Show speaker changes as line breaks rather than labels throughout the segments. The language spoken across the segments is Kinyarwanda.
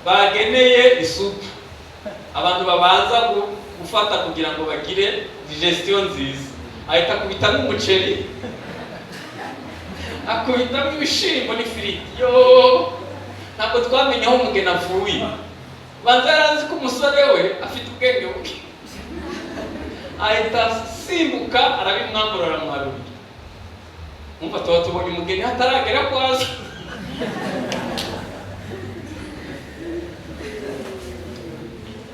Bageneye isupu abantu babanza gufata kugira ngo bagire digestion nziza, ahita akubitamo umuceri, akubitamo ibishimbo n'ifiriti. Yo, ntabwo twamenye aho umugeni avuye. Banza yari azi ko umusore we afite ubwenge buke, ahita asimbuka arabimwambura, aramwarurira. Mwumva, tuba tubonye umugeni hataragera kwaza.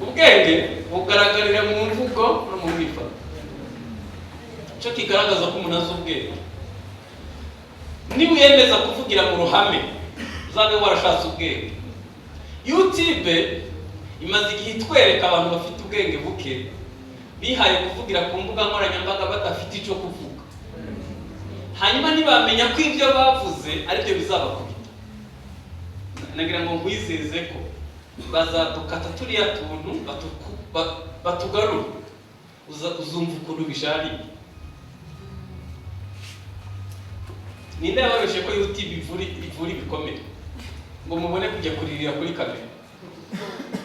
Ubwenge bugaragarira mu mvugo no mu myifato. Icyo kigaragaza ko umuntu azi ubwenge, niwiyemeza kuvugira mu ruhame, uzabe warashatse ubwenge. YouTube imaze igihe itwereka abantu bafite ubwenge buke bihaye kuvugira ku mbuga nkoranyambaga badafite icyo kuvuga, hanyuma ntibamenya ko ibyo bavuze aribyo bizabakubita. Nagira ngo nkwizeze ko bazadukata turiya tuntu, batugarure, uzumva ukuntu bishariye. Ninde yababeshe ko YouTube ivura ibikomere ngo mubone kujya kuririra kuri kamera?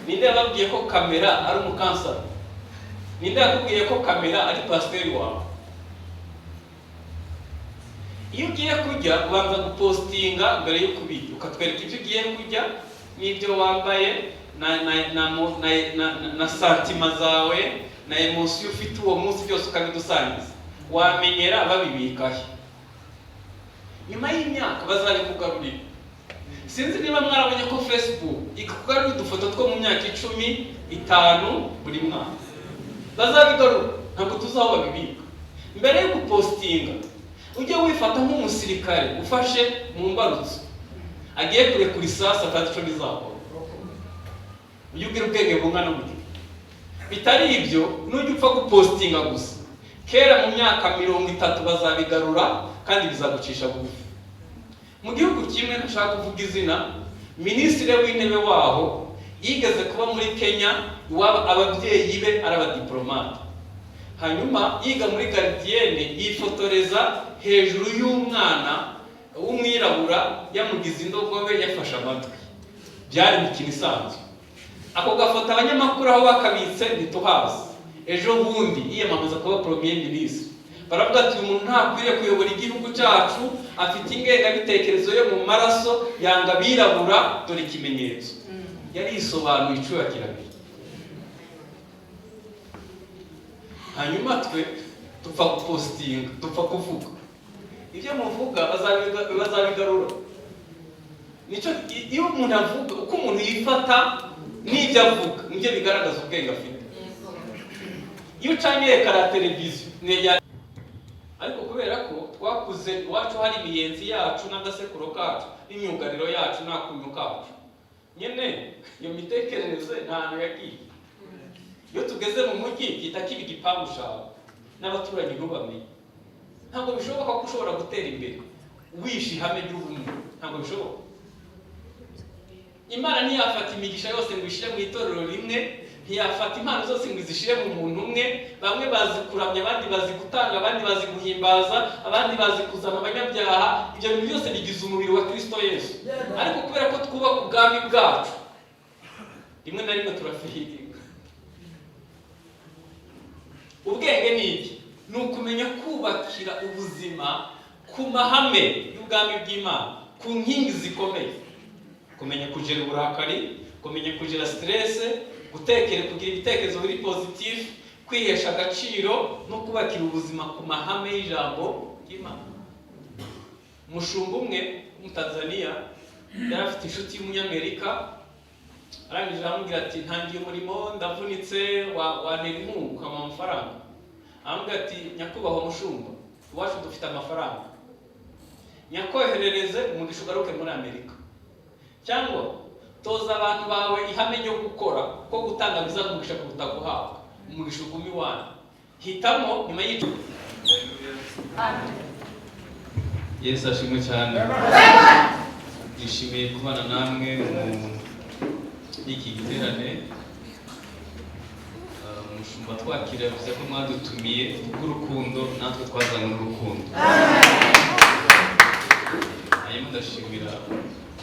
Ninde yababwiye ko kamera ari umukansara? Ninde yakubwiye ko kamera ari pasiteri wawe? Iyo ugiye kurya, ubanza gupostinga mbere yo kubirya, ukatwereka ibyo ugiye kurya n'ibyo wambaye na sentiments zawe na émotion ufite uwo munsi, byose ukabidusangiza. Wamenyera babibikahe? Nyuma y'imyaka bazabikugarurira. Sinzi niba mwarabonye ko Facebook ikugarurira udufoto two mu myaka 10, 5, buri mwaka. Bazabigarura, ntabwo tuzi aho babibika. Mbere yo gupostinga, ujye wifata nk'umusirikare ufashe mu mbarutso, agiye kurekura isasu atazi icyo rizakora. Ujye ugira ubwenge bungana gutya. Bitari ibyo, nujya upfa gupostinga gusa, kera mu myaka 30 bazabigarura kandi bizagucisha bugufi. Mu gihugu kimwe ntashaka kuvuga izina, minisitiri w'intebe waho yigeze kuba muri Kenya iwabo, ababyeyi be ari abadiplomate. Hanyuma yiga muri gardienne, yifotoreza hejuru y'umwana w'umwirabura, yamugize indogobe, yafashe amatwi. Byari imikino isanzwe. Ako gafoto abanyamakuru aho bakabitse ntituhazi. Ejo bundi yiyamamaza kuba premier ministre, baravuga ati: "Uyu muntu ntakwiriye kuyobora igihugu cyacu, afite ingengabitekerezo yo mu maraso, yanga abirabura, dore ikimenyetso." Yarisobanuye icyuya kirabiri. Hanyuma twe dupfa gupostinga, dupfa kuvuga. Ibyo muvuga bazabigarura. Nicyo iyo umuntu avuga, uko umuntu yifata n'ibyo avuga nibyo bigaragaza ubwenge afite. Iyo ucanye écran ya televiziyo, ariko kubera ko twakuze iwacu hari imiyenzi yacu n'agasekuro kacu n'imyugariro yacu n'akunyu kacu nyine, iyo mitekerereze nta hantu yagiye. Iyo tugeze mu mujyi gihita kiba igipangu cyawe n'abaturanyi ntubamenye. Ntabwo bishoboka ko ushobora gutera imbere wishe ihame ry'ubumwe, ntabwo bishoboka. Imana ntiyafata imigisha yose ngo ishyire mu itorero rimwe, ntiyafata impano zose ngo izishyire mu muntu umwe. Bamwe bazi kuramya, abandi bazi gutanga, abandi bazi guhimbaza, abandi bazi kuzana abanyabyaha. Ibyo bintu byose bigize umubiri wa Kristo Yesu. Ariko kubera ko twubaka ubwami bwacu, rimwe na rimwe turafihiringa. Ubwenge ni iki? Ni ukumenya kubakira ubuzima ku mahame y'ubwami bw'Imana, ku nkingi zikomeye: kumenya kugera uburakari, kumenya kugira stress, gutekera, kugira ibitekerezo biri positif, kwihesha agaciro no kubakira ubuzima ku mahame y'ijambo ry'Imana. Umushumba umwe w'Umutanzaniya yari afite inshuti y'Umunyamerika. Arangije aramubwira ati: "Ntangiye umurimo, ndavunitse, wantera inkunga ukamuha amafaranga?" Aramubwira ati: "Nyakubahwa mushumba, iwacu dufite amafaranga, nyakoherereze umugisha ugaruke muri Amerika, cyangwa toza abantu bawe ihame ryo gukora, ko gutanga bizagumisha kuruta guhabwa, umugisha ugume iwanyu. Hitamo." Nyuma y'icyo, Yesu ashimwe cyane. Nishimiye kubana namwe mu iki giterane. Umushumba twakira yavuze ko mwadutumiye kubw'urukundo, natwe twazanywe n'urukundo. Hanyuma ndashimira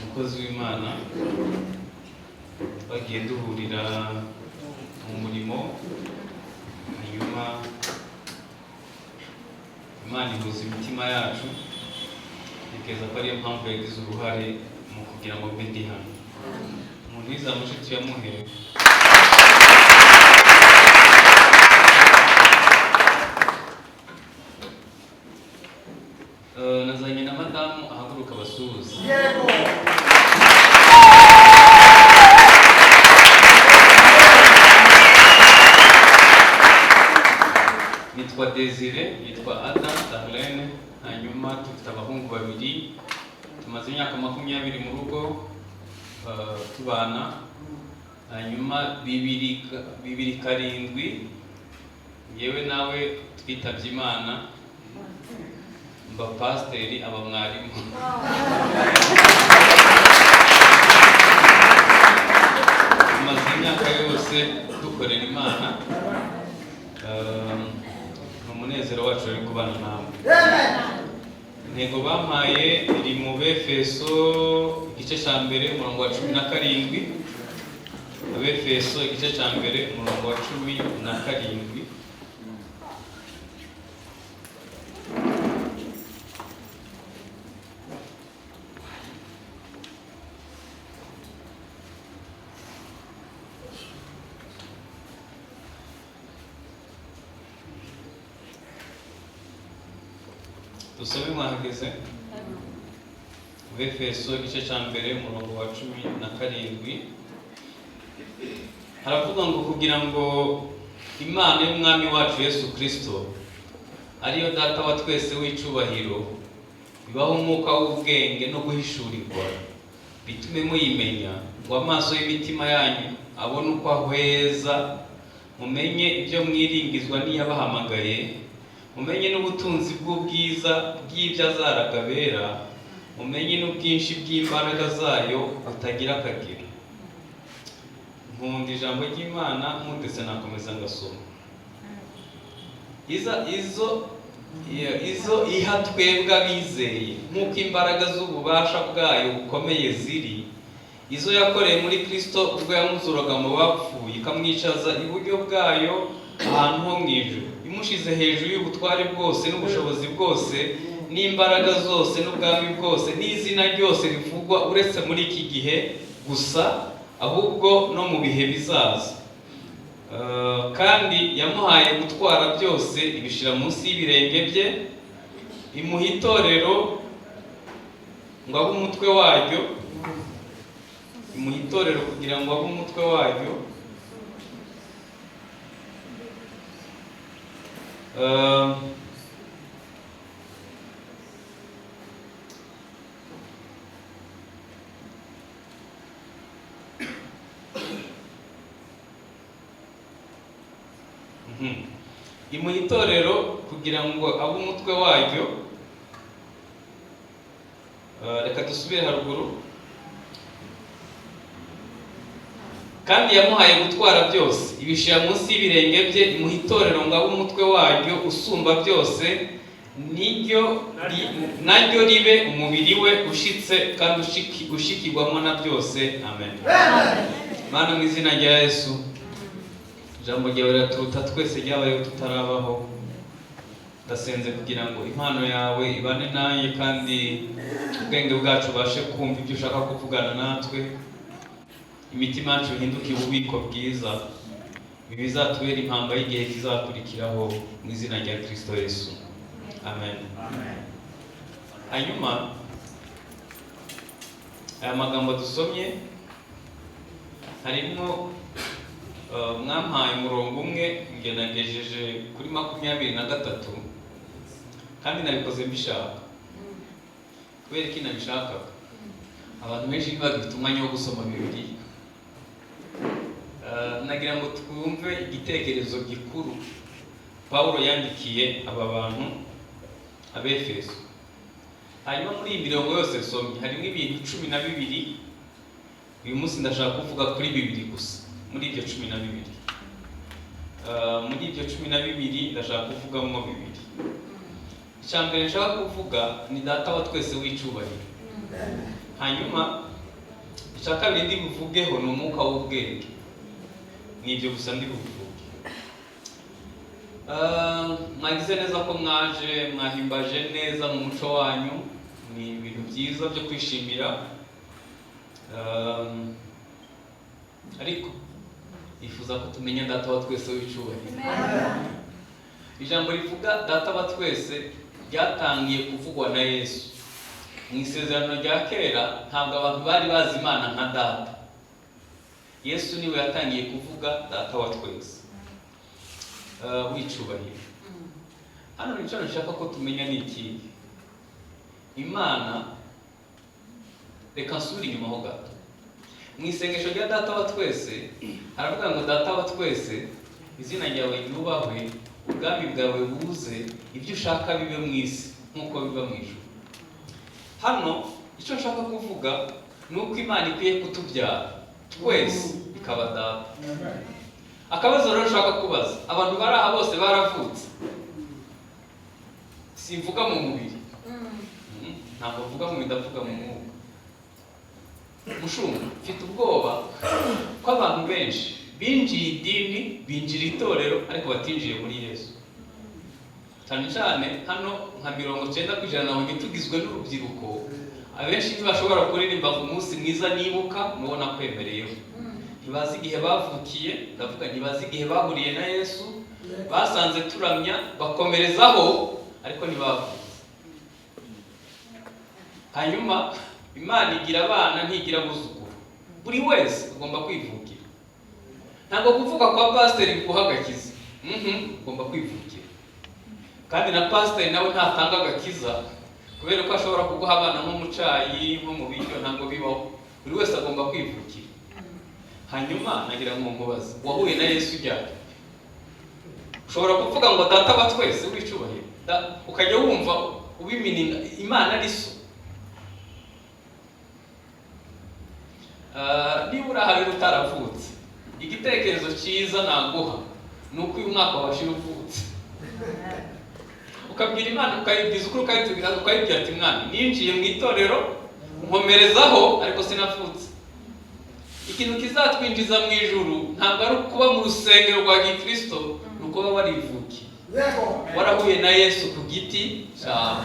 umukozi w'Imana. Twagiye duhurira mu murimo, hanyuma Imana ihuza imitima yacu. Ntekereza ko ariyo mpamvu yagize uruhare mu kugira ngo mbe ndi hano. Umuntu yize amashyi tuyamuhe. Nazanye na madamu, ahaguruka abasuhuza.
Yego.
Nitwa Desire, yitwa Ada Darlene, hanyuma dufite abahungu babiri. Tumaze imyaka 20 mu rugo, tubana. Hanyuma 2007 yewe nawe twitabye Imana, mba pasiteri, aba mwarimu. Tumaze imyaka yose dukorera Imana. Ni umunezero wacu rero kubana namwe. Intego bampaye iri mu Befeso igice cya mbere umurongo wa 17. Abefeso igice cya mbere umurongo wa 17. Dusome, mwahageze? Abefeso igice cya mbere umurongo wa 17 haravuga ngo: "Kugira ngo Imana y'Umwami wacu Yesu Kristo, ariyo Data wa twese w'icubahiro, ibahe umwuka w'ubwenge no guhishurirwa, bitume muyimenya, ngo amaso y'imitima yanyu abone uko ahweza, mumenye ibyo mwiringizwa n'iyabahamagaye, mumenye n'ubutunzi bw'ubwiza bw'ibyo azaraga abera, mumenye n'ubwinshi bw'imbaraga zayo butagira akagero." Nkunda ijambo ry'Imana, nkundetse nakomeza ngasoma. Iza izo iha twebwe abizeye nk'uko imbaraga z'ububasha bwayo bukomeye ziri, izo yakoreye muri Kristo ubwo yamuzuraga mu bapfuye, ikamwicaza iburyo bwayo ahantu ho mu ijuru, imushize hejuru y'ubutware bwose n'ubushobozi bwose n'imbaraga zose n'ubwami bwose n'izina ryose rivugwa, uretse muri iki gihe gusa, ahubwo no mu bihe bizaza. Kandi yamuhaye gutwara byose, ibishyira munsi y'ibirenge bye, imuha itorero ngo abe umutwe waryo, imuha itorero kugira ngo abe umutwe waryo. Imuha itorero kugira ngo abe umutwe waryo. Reka dusubire haruguru. Kandi yamuhaye gutwara byose, ibishyira munsi y'ibirenge bye, imuha itorero ngo abe umutwe waryo usumba byose, naryo ribe umubiri we ushitse kandi ushikirwamo na byose. Amen. Mana, mu izina rya Yesu, ijambo ryawe riraturuta twese, ryabayeho tutarabaho. Ndasenze kugira ngo impano yawe ibane nanjye, kandi ubwenge bwacu bubashe kumva ibyo ushaka kuvugana natwe, imitima yacu ihinduke ububiko bwiza, ibi bizatubera impamba y'igihe kizakurikiraho, mu izina rya Kristo Yesu, amen. Hanyuma aya magambo dusomye harimo, mwampaye umurongo umwe, njye nagejeje kuri 23, kandi nabikoze mbishaka. Kubera iki nabishakaga? Abantu benshi ntibagifite umwanya wo gusoma Bibiliya. Nagira ngo twumve igitekerezo gikuru Pawulo yandikiye aba bantu, Abefeso. Hanyuma muri iyi mirongo yose nsomye harimo ibintu 12. Uyu munsi ndashaka kuvuga kuri bibiri gusa muri ibyo 12. Muri ibyo 12 ndashaka kuvugamo bibiri. Icya mbere nshaka kuvuga ni Data wa twese w'icubahiro. Hanyuma Icya kabiri ndi buvugeho ni umwuka w'ubwenge. Ni ibyo gusa ndi buvuge. Mwagize neza ko mwaje, mwahimbaje neza mu muco wanyu, ni ibintu byiza byo kwishimira. Ariko nifuza ko tumenya Data wa twese w'icyubahiro. Ijambo rivuga Data wa twese ryatangiye kuvugwa na Yesu. Mu Isezerano rya Kera ntabwo abantu bari bazi Imana nka Data. Yesu niwe yatangiye kuvuga Data wa twese w'icyubahiro. Hano nicyo nshaka ko tumenya ni ikihe? Imana, reka nsubire inyuma ho gato. Mu isengesho rya Data wa twese haravuga ngo: "Data wa twese, izina ryawe ryubahwe, ubwami bwawe buze, ibyo ushaka bibe mu isi nk'uko biba mu ijuru." Hano icyo nshaka kuvuga ni uko Imana ikwiye kutubyara twese, ikaba Data. Akabazo rero nshaka kubaza abantu bari aha bose, baravutse? Simvuga mu mubiri. Ntabwo mvuga mu mubiri, ndavuga mu mwuka. Mushumba, mfite ubwoba ko abantu benshi binjiye idini, binjira itorero, ariko batinjiye muri Yesu. Cyane cyane hano nka 90% nabonye tugizwe n'urubyiruko. Abenshi ntibashobora kuririmba ngo "Umunsi mwiza nibuka nuwo nakwemereyeho". Ntibazi igihe bavukiye, ndavuga ntibazi igihe bahuriye na Yesu. Basanze turamya, bakomerezaho, ariko ntibavutse. Hanyuma Imana igira abana, ntigira abuzukuru. Buri wese agomba kwivukira. Ntabwo kuvuga kwa pasiteri biguha agakiza. Ugomba kwivukira. Kandi na pasiteri nawe ntatanga agakiza, kubera ko ashobora kuguha abana nko mu cyayi, nko mu biryo. Ntabwo bibaho. Buri wese agomba kwivukira. Hanyuma nagira ngo nkubaze: wahuye na Yesu ujyayo? Ushobora kuvuga ngo "Data wa twese w'icyubahiro", ukajya wumva ubimininga Imana ari so? Niba uri aha rero utaravutse, igitekerezo cyiza naguha ni uko uyu mwaka washira uvutse, ukabwira Imana, ukayibwiza ukuri, ukayitubwira, ukayibwira ati: "Mwana, ninjiye mu itorero nkomerezaho, ariko sinavutse." Ikintu kizatwinjiza mu ijuru ntabwo ari ukuba mu rusengero rwa gikristo, ni ukuba warivukiye, warahuye na Yesu ku giti cyawe.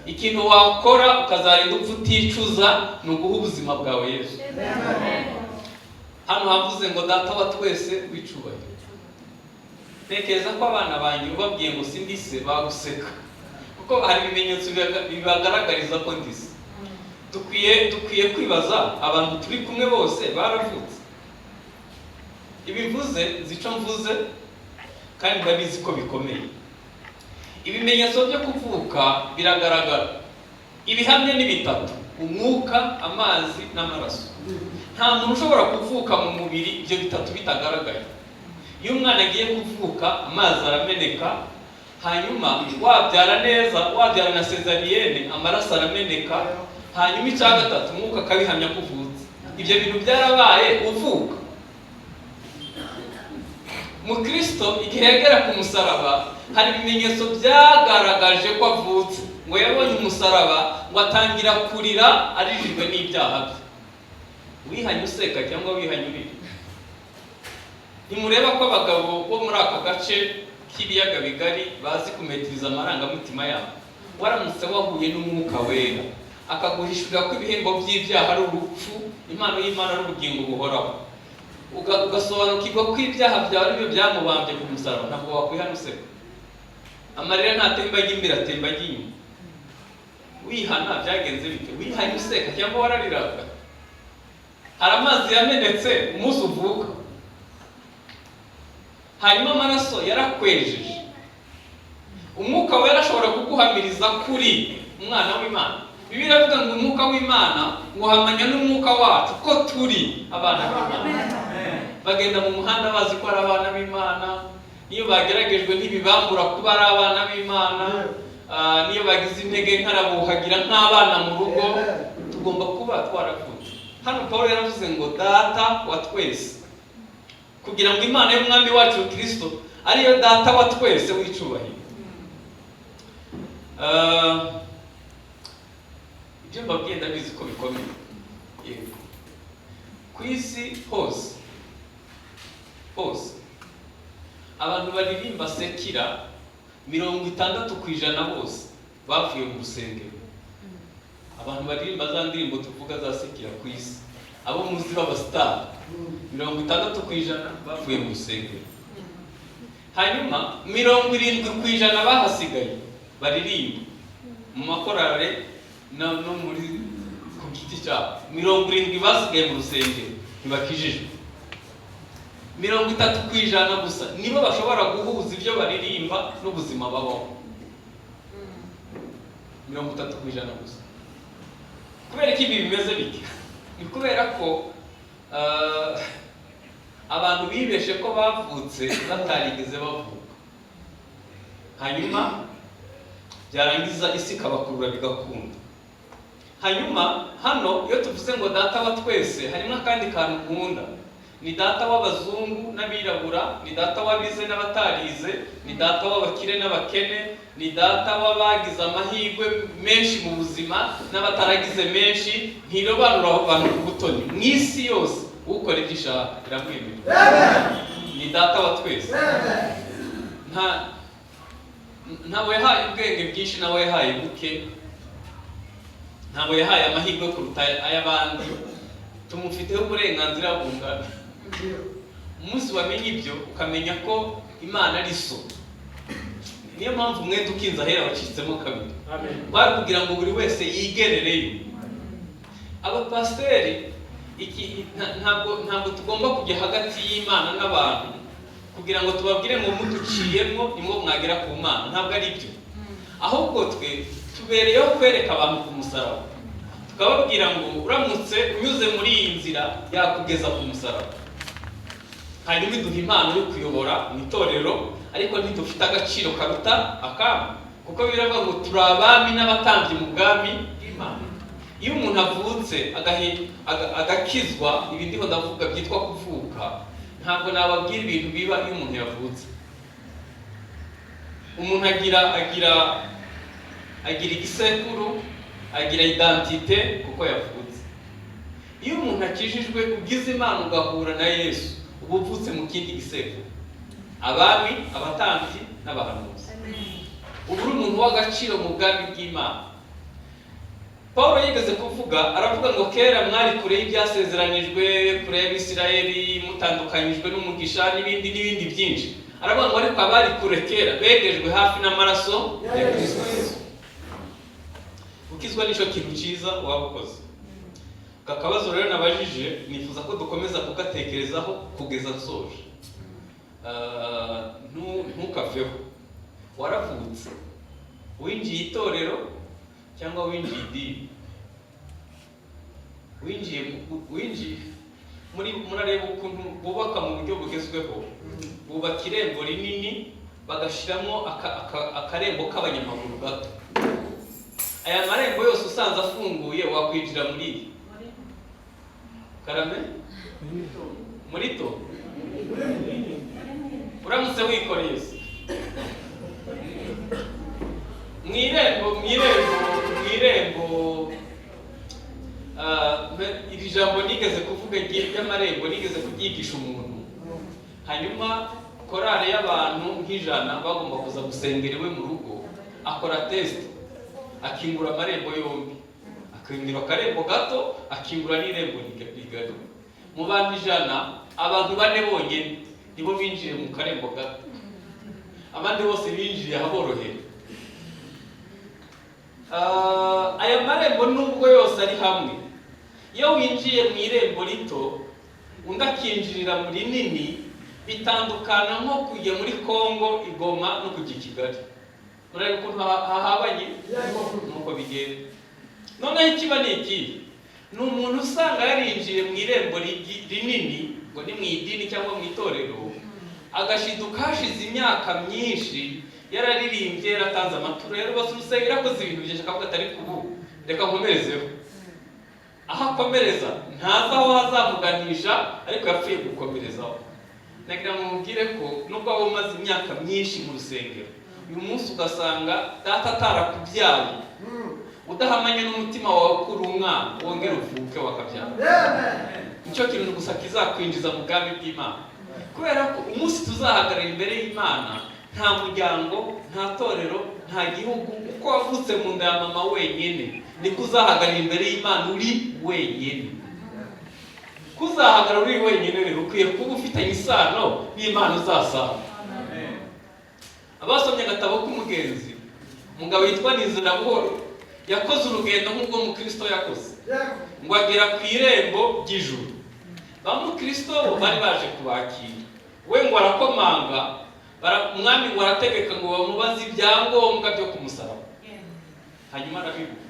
Ikintu wakora ukazarinda upfa uticuza ni uguha ubuzima bwawe Yesu. Hano havuze ngo "Data wa twese w'icyubahiro". Ntekereza ko abana banjye ubabwiye ngo sindi se baguseka, kuko hari ibimenyetso bibagaragariza ko ndi se. Dukwiye kwibaza: abantu turi kumwe bose baravutse? Ibi mvuze nzi icyo mvuze, kandi ndabizi ko bikomeye. Ibimenyetso byo kuvuka biragaragara. Ibihamya ni bitatu: umwuka, amazi n'amaraso. Nta muntu ushobora kuvuka mu mubiri ibyo bitatu bitagaragaye. Iyo umwana agiye kuvuka, amazi arameneka. Hanyuma wabyara neza, wabyara na césarienne, amaraso arameneka. Hanyuma icya gatatu, umwuka akabihamya ko uvutse. Ibyo bintu byarabaye uvuka. Mukristo igihe yagera ku musaraba, hari ibimenyetso byagaragaje ko avutse. Ngo yabonye umusaraba, ngo atangira kurira arijijwe n'ibyaha bye. Wihanye useka cyangwa wihanye urira? Ntimureba ko abagabo bo muri aka gace k'ibiyaga bigari bazi kumetiriza amarangamutima yabo? Waramutse wahuye n'Umwuka Wera, akaguhishurira ko ibihembo by'ibyaha ari urupfu, impano y'Imana ari ubugingo buhoraho, ugasobanukirwa ko ibyaha byawe ari byo byamubambye ku musaraba, ntabwo wakwihana useka. Amarira ntatemba ajya imbere, atemba ajya inyuma. Wihana byagenze bite? Wihanye useka cyangwa warariraga? Hari amazi yamenetse umunsi uvuka? Hanyuma amaraso yarakwejeje? Umwuka Wera ashobora kuguhamiriza kuri umwana w'Imana? Bibiliya iravuga ngo Umwuka w'Imana ngo uhamanya n'umwuka wacu ko turi abana b'Imana. Bagenda mu muhanda bazi ko ari abana b'Imana. Niyo bageragejwe ntibibambura kuba ari abana b'Imana. Niyo bagize intege nkarabuhagira nk'abana mu rugo. Tugomba kuba twaravutse. Hano Paul yaravuze ngo "Data wa twese", kugira ngo Imana y'Umwami wacu Kirisito ariyo Data wa twese w'icyubahiro. Ibyo mbabwiye ndabizi ko bikomeye, yego. Ku isi hose hose, abantu baririmba secular, 60% bose bavuye mu rusengero. Abantu baririmba za ndirimbo tuvuga za secular ku isi, abo muzi b'abasitari, 60% bavuye mu rusengero. Hanyuma 70% bahasigaye baririmba mu makorale no muri ku giti cyabo, 70 basigaye mu rusengero ntibakijijwe. 30% gusa nibo bashobora guhuza ibyo baririmba n'ubuzima babaho, 30% gusa. Kubera ko ibi bimeze bityo, ni kubera ko abantu bibeshe ko bavutse batarigeze bavuka, hanyuma byarangiza isi ikabakurura bigakunda. Hanyuma hano iyo tuvuze ngo Data wa twese, harimo akandi kantu nkunda: ni Data w'abazungu n'abirabura, ni Data w'abize n'abatarize, ni Data w'abakire n'abakene, ni Data w'abagize amahirwe menshi mu buzima n'abataragize menshi. Ntirobanura abantu ku butoni. Mu isi yose, ukora ibyo ishaka iramwemerera. Ni Data wa twese. Ntabwo yahaye ubwenge bwinshi, nawe yahaye buke, ntabwo yahaye amahirwe kuruta ay'abandi. Tumufiteho uburenganzira bungana. Umunsi wamenye ibyo, ukamenya ko Imana ari so, niyo mpamvu umwenda ukinze ahera wacitsemo kabiri, bari kugira ngo buri wese yigerereyo. Abapasiteri, iki ntabwo tugomba kujya hagati y'Imana n'abantu kugira ngo tubabwire ngo muduciyemo nimwo mwagera ku Mana. Ntabwo ari byo. Ahubwo twe tubereyeho kwereka abantu ku musaraba, tukababwira ngo uramutse unyuze muri iyi nzira yakugeza ku musaraba. Hanyuma iduha impano yo kuyobora mu itorero, ariko ntidufite agaciro karuta akami, kuko biravuga ngo turi abami n'abatambyi mu bwami bw'Imana. Iyo umuntu avutse agakizwa, ibi ndiho ndavuga byitwa kuvuka. Ntabwo nababwira ibintu biba iyo umuntu yavutse. Umuntu agira igisekuru, agira identité kuko yavutse. Iyo umuntu akijijwe, ugize Imana ugahura na Yesu, uba uvutse mu kindi gisekuru: abami, abatambyi n'abahanuzi. Uba uri umuntu w'agaciro mu bwami bw'Imana. Paul yigeze kuvuga, aravuga ngo kera mwari kure y'ibyasezeranijwe, kure y'Abisirayeli, mutandukanyijwe n'umugisha, n'ibindi n'ibindi byinshi. Aravuga ngo ariko abari kure kera begejwe hafi n'amaraso ya Kristo Yesu. Gukizwa nicyo kintu cyiza waba ukoze. Aka kabazo rero nabajije, nifuza ko dukomeza kugatekerezaho kugeza nsoje. Ntukaveho. Waravutse, winjiye itorero cyangwa winjiye idini? Winjiye muri, murareba ukuntu bubaka mu buryo bugezweho: bubaka irembo rinini, bagashyiramo akarembo k'abanyamaguru gato. Aya marembo yose usanze afunguye, wakwinjira muri iri karame muri to uramutse wikoreye se mu irembo. Iri jambo nigeze kuvuga ry'amarembo, nigeze kuryigisha umuntu. Hanyuma korale y'abantu nk'100 bagomba kuza gusengera iwe mu rugo. Akora test, akingura amarembo yombi, akingura akarembo gato, akingura n'irembo rigari. Mu bantu 100, abantu bane bonyine nibo binjiye mu karembo gato, abandi bose binjiye ahaborohera. Aya marembo nubwo yose ari hamwe, iyo winjiye mu irembo rito, undi akinjirira mu rinini, bitandukana nko kujya muri Kongo i Goma no kujya i Kigali. Murareba ukuntu hahabanye, nuko bigenda. Noneho ikiba ni iki? Ni umuntu usanga yarinjiye mu irembo rinini, ngo ni mu idini cyangwa mu itorero, agashiduka hashize imyaka myinshi yararirimbye, yaratanze amaturo, yarubatse urusengero, yakoze ibintu byinshi, akavuga ati: "Ariko ubu reka nkomerezeho." Aho akomereza ntazi aho hazamuganisha, ariko yapfuye gukomerezaho. Nagira ngo mubwire ko nubwo waba umaze imyaka myinshi mu rusengero, uyu munsi ugasanga Data atarakubyaye, udahamanya n'umutima wawe ko uri umwana, wongere uvuke wakabyara. Nicyo kintu gusa kizakwinjiza mu bwami bw'Imana, kubera ko umunsi tuzahagarara imbere y'Imana, nta muryango, nta torero, nta gihugu. Uko wavutse mu nda ya mama wenyine, niko uzahagarara imbere y'Imana uri wenyine. Kuzahagarara uri wenyine rero, ukwiye kuba ufitanye isano n'Imana uzasanga. Abasomye agatabo k'umugenzi, umugabo yitwa Nizera Buhoro yakoze urugendo nk'ubwo mukristo yakoze, ngo agera ku irembo ry'ijuru. Ba mukristo bo bari baje kubakira, we ngo arakomanga, umwami ngo arategeka ngo bamubaze ibyangombwa byo kumusaraba, hanyuma arabibura.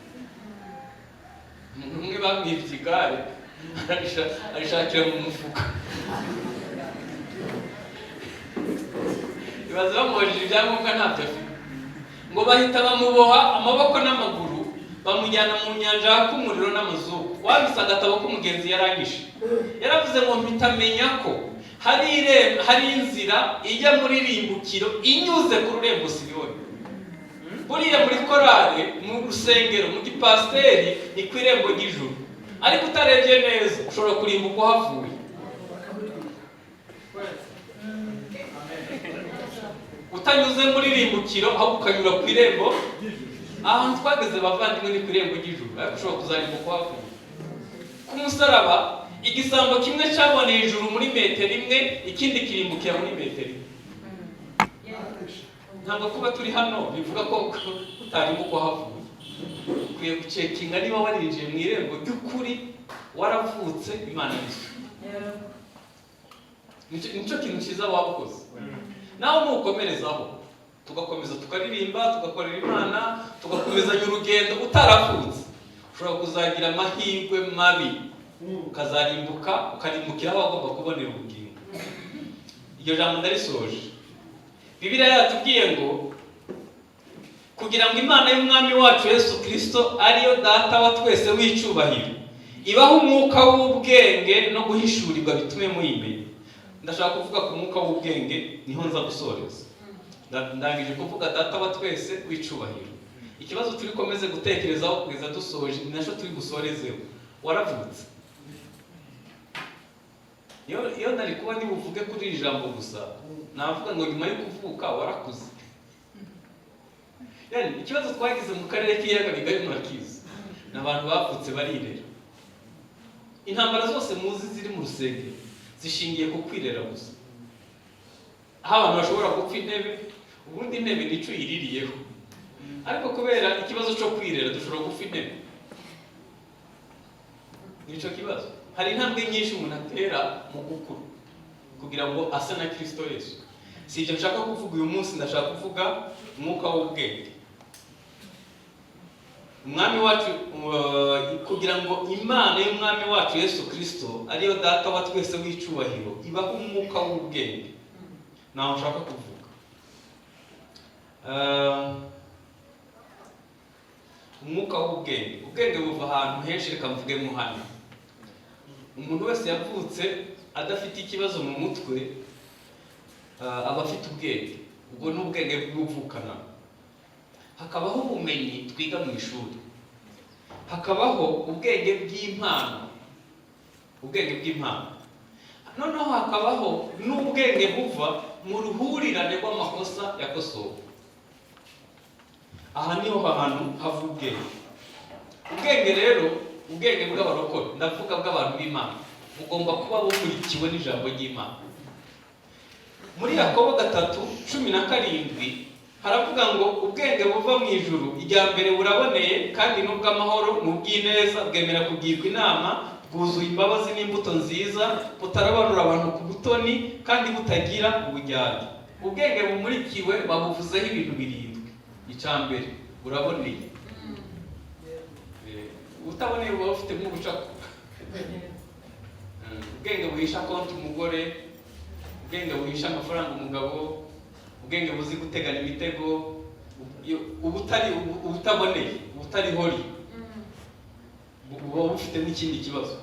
Umuntu umwe bamwibye igare, arishakira mu mufuka. Ibaze, bamubajije ibyangombwa ntabyo afite. Ngo bahita bamuboha amaboko n'amaguru, bamujyana mu nyanja yaka umuriro n'amazuku. Wabise agatabo k'umugenzi yarangije, yaravuze ngo mpita menya ko hari irembo, hari inzira ijya muri rimbukiro inyuze ku rurembo Siyoni. Buriya muri korale, mu rusengero, mu gipasiteri, ni ku irembo ry'ijuru, ariko utarebye neza ushobora kurimbuka uhavuye utanyuze muri rimbukiro, ahubwo ukanyura ku irembo. Ahantu twageze, bavandimwe, ni ku irembo ry'ijuru, ariko ushobora kuzarimbuka uhavuye. Ku musaraba, igisambo kimwe cyaboneye ijuru muri metero imwe, ikindi kirimbukira muri metero imwe. Ntabwo kuba turi hano bivuga ko utarimbuka uhavuye. Ukwiye gucheckinga niba warinjiye mu irembo ry'ukuri, waravutse Imana niso. Nicyo kintu cyiza waba ukoze. Nawe nukomerezaho, tugakomeza tukaririmba, tugakorera Imana, tugakomezanya urugendo, utaravutse, ushobora kuzagira amahirwe mabi ukazarimbuka, ukarimbukira aho wagomba kubonera ubugingo. Iryo jambo ndarisoje. Bibiliya yatubwiye ngo kugira ngo Imana y'Umwami wacu Yesu Kirisito, ariyo Data wa twese w'icyubahiro, ibaho umwuka w'ubwenge no guhishurirwa, bitume muyimenya. Ndashaka kuvuga ku mwuka w'ubwenge, niho nza gusoreza. Ndangije kuvuga Data wa twese w'icyubahiro. Ikibazo turi komeze gutekerezaho kugeza dusoje, ni nacyo turi busorezeho: waravutse? Iyo nari kuba buvuge kuri iri jambo gusa, navuga ngo nyuma yo kuvuka warakuze. Yani ikibazo twagize mu karere k'Ibiyaga Bigari murakizi, ni abantu bavutse barirera. Intambara zose muzi ziri mu rusengero zishingiye ku kwirera gusa, aho abantu bashobora gupfa intebe. Ubundi intebe nicyo uyiririyeho, ariko kubera ikibazo cyo kwirera dushobora gupfa intebe. Nicyo kibazo. Hari intambwe nyinshi umuntu atera mu gukura kugira ngo ase na Kirisito Yesu. Si ibyo nshaka kuvuga uyu munsi. Ndashaka kuvuga umwuka w'ubwenge. Umwami wacu, kugira ngo Imana y'Umwami wacu Yesu Kirisito, ariyo Data wa twese w'icyubahiro, ibaho umwuka w'ubwenge. Ntaho nshaka kuvuga. Umwuka w'ubwenge, ubwenge buva ahantu henshi. Reka mvuge hano: umuntu wese yavutse adafite ikibazo mu mutwe, aba afite ubwenge. Ubwo ni ubwenge bw'ubuvukana. Hakabaho ubumenyi twiga mu ishuri, hakabaho ubwenge bw'impano, ubwenge bw'impano, noneho hakabaho n'ubwenge buva mu ruhurirane rw'amakosa yakosowe. Aha niho hantu hava ubwenge. Ubwenge rero, ubwenge bw'abarokore, ndavuga bw'abantu b'Imana, bugomba kuba bumurikiwe n'ijambo ry'Imana. Muri Yakobo 3:17 haravuga ngo ubwenge buva mu ijuru, ijya mbere buraboneye, kandi n'ubw'amahoro, ni ubw'ineza, bwemera kugirwa inama, bwuzuye imbabazi n'imbuto nziza, butarobanura abantu ku butoni, kandi butagira ubujyarya. Ubwenge bumurikiwe babuvuzeho ibintu birindwi. Icya mbere, buraboneye. Utaboneye buba bufite nk'ubucako. Ubwenge buhisha konti umugore, ubwenge buhisha amafaranga umugabo, ubwenge buzi gutegana imitego, ubutari ubutaboneye, ubutari holy, buba bufite n'ikindi kibazo.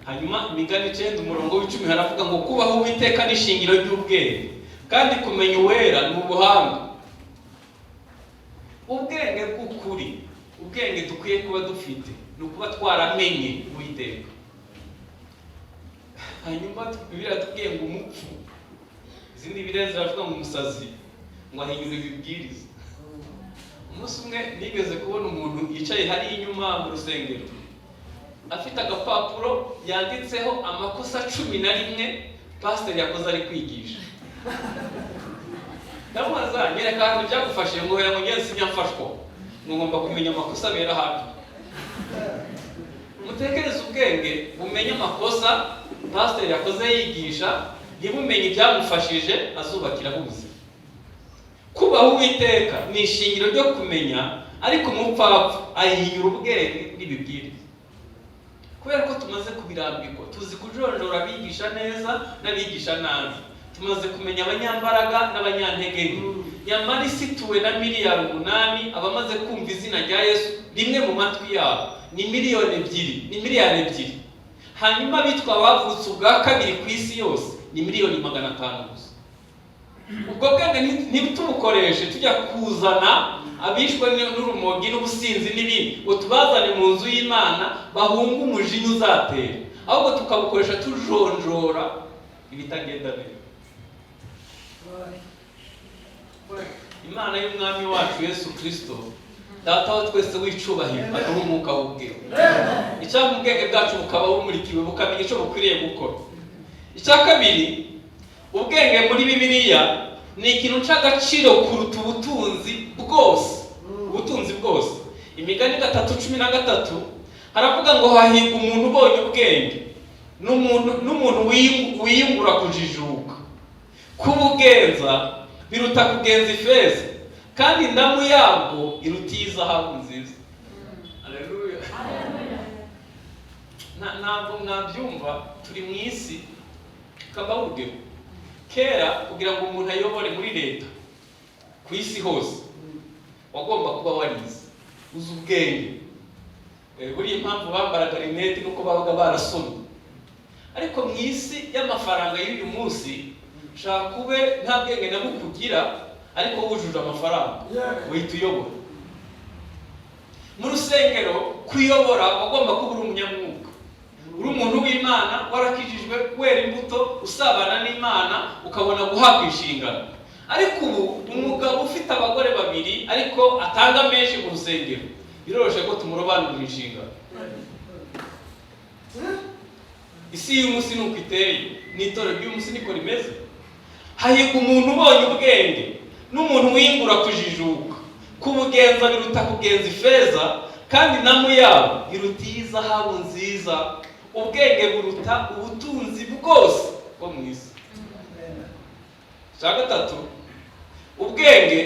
Hanyuma Imigani 9:10 haravuga ngo kubaho Uwiteka ni ishingiro ry'ubwenge, kandi kumenya Uwera ni ubuhanga. Ubwenge bw'ukuri, ubwenge dukwiye kuba dufite, ni ukuba twaramenye Uwiteka. Hanyuma Bibiliya iratubwiye ngo umupfu, izindi Bibiliya ziravuga ngo umusazi, ngo ahinyura ibibwiriza. Umunsi umwe nigeze kubona umuntu yicaye hariya inyuma mu rusengero, afite agapapuro yanditseho amakosa 11 pasiteri yakoze ari kwigisha. Ndamubaza: "Nyereka ahantu byagufashije." Ngo: "Ngo ngenzi sinyamfashwa, ngo ngomba kumenya amakosa abera hafi." Mutekereze, ubwenge bumenye amakosa pasiteri yakoze yigisha, ntibumenye ibyamufashije azubakiraho ubuzima. Kubaha Uwiteka ni ishingiro ryo kumenya, ariko umupfapfa ahinyura ubwenge n'ibibwiriza. Kubera ko tumaze kubirambikwa, tuzi kujonjora abigisha neza n'abigisha nabi, tumaze kumenya abanyambaraga n'abanyantege nke. Nyamara isi ituwe na miliyari 8, abamaze kumva izina rya Yesu rimwe mu matwi yabo ni miliyoni 2, ni miliyari 2. Hanyuma abitwa abavutse ubwa kabiri ku isi yose ni miliyoni 500 gusa. Ubwo bwenge ntitubukoreshe tujya kuzana abishwe n'urumogi n'ubusinzi n'ibindi, ngo tubazane mu nzu y'Imana bahunge umujinya uzatera, ahubwo tukabukoresha tujonjora ibitagenda neza. Imana y'Umwami wacu Yesu Kirisito, Data wa twese w'icubahiro, aduha umwuka w'ubwenge. Icyampa ubwenge bwacu bukaba bumurikiwe, bukamenya icyo bukwiriye gukora. Icya kabiri, ubwenge muri Bibiliya ni ikintu cy'agaciro kuruta ubutunzi bwose, ubutunzi bwose. Imigani 3:13 haravuga ngo: "Hahirwa umuntu ubonye ubwenge n'umuntu wiyungura kujijuka. Kubugenza biruta kugenza ifeza, kandi indamu yabwo iruta iy'izahabu nziza." Haleluya! Ntabwo mwabyumva, turi mu isi. Kabaho urugero: kera kugira ngo umuntu ayobore muri leta ku isi hose, wagomba kuba warize, uzi ubwenge. Buriya impamvu bambaraga rinete nuko babaga barasomye. Ariko mu isi y'amafaranga y'uyu munsi, shaka ube nta bwenge na bukugira, ariko wujuje amafaranga, uhita uyobora. Mu rusengero kuyobora, wagomba kuba uri umunyamwuka, uri umuntu w'Imana, warakijijwe, wera imbuto, usabana n'Imana, ukabona guhabwa inshingano. Ariko ubu umugabo ufite abagore babiri ariko atanga menshi mu rusengero, biroroshye ko tumurobanurira inshingano. Isi y'umunsi ni uko iteye, n'itorero ry'umunsi niko rimeze. Hahirwa umuntu ubonye ubwenge n'umuntu wiyungura kujijuka. Kubugenza biruta kugenza ifeza, kandi indamu yabo iruta iy'izahabu nziza. Ubwenge buruta ubutunzi bwose bwo mu isi. Icya gatatu, ubwenge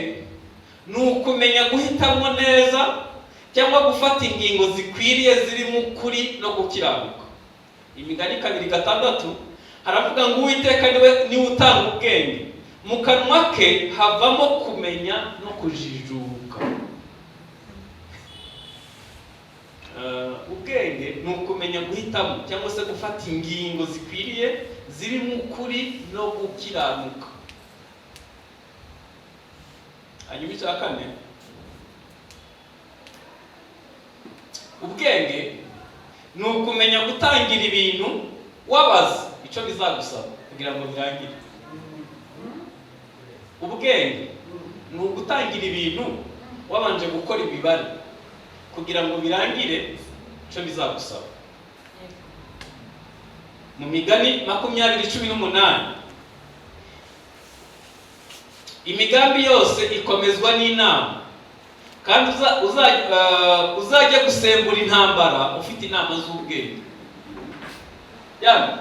ni ukumenya guhitamo neza cyangwa gufata ingingo zikwiriye zirimo ukuri no gukiranuka. Imigani 2:6 haravuga ngo: "Uwiteka niwe utanga ubwenge, mu kanwa ke havamo kumenya no kujijuka." Ubwenge ni ukumenya guhitamo cyangwa se gufata ingingo zikwiriye zirimo ukuri no gukiranuka. Hanyuma icya kane, ubwenge ni ukumenya gutangira ibintu wabaza icyo bizagusaba kugira ngo birangire. Ubwenge ni ugutangira ibintu wabanje gukora imibare kugira ngo birangire icyo bizagusaba. Mu Migani 20:18: "Imigambi yose ikomezwa n'inama, kandi uzajya gusembura intambara ufite inama z'ubwenge." Yani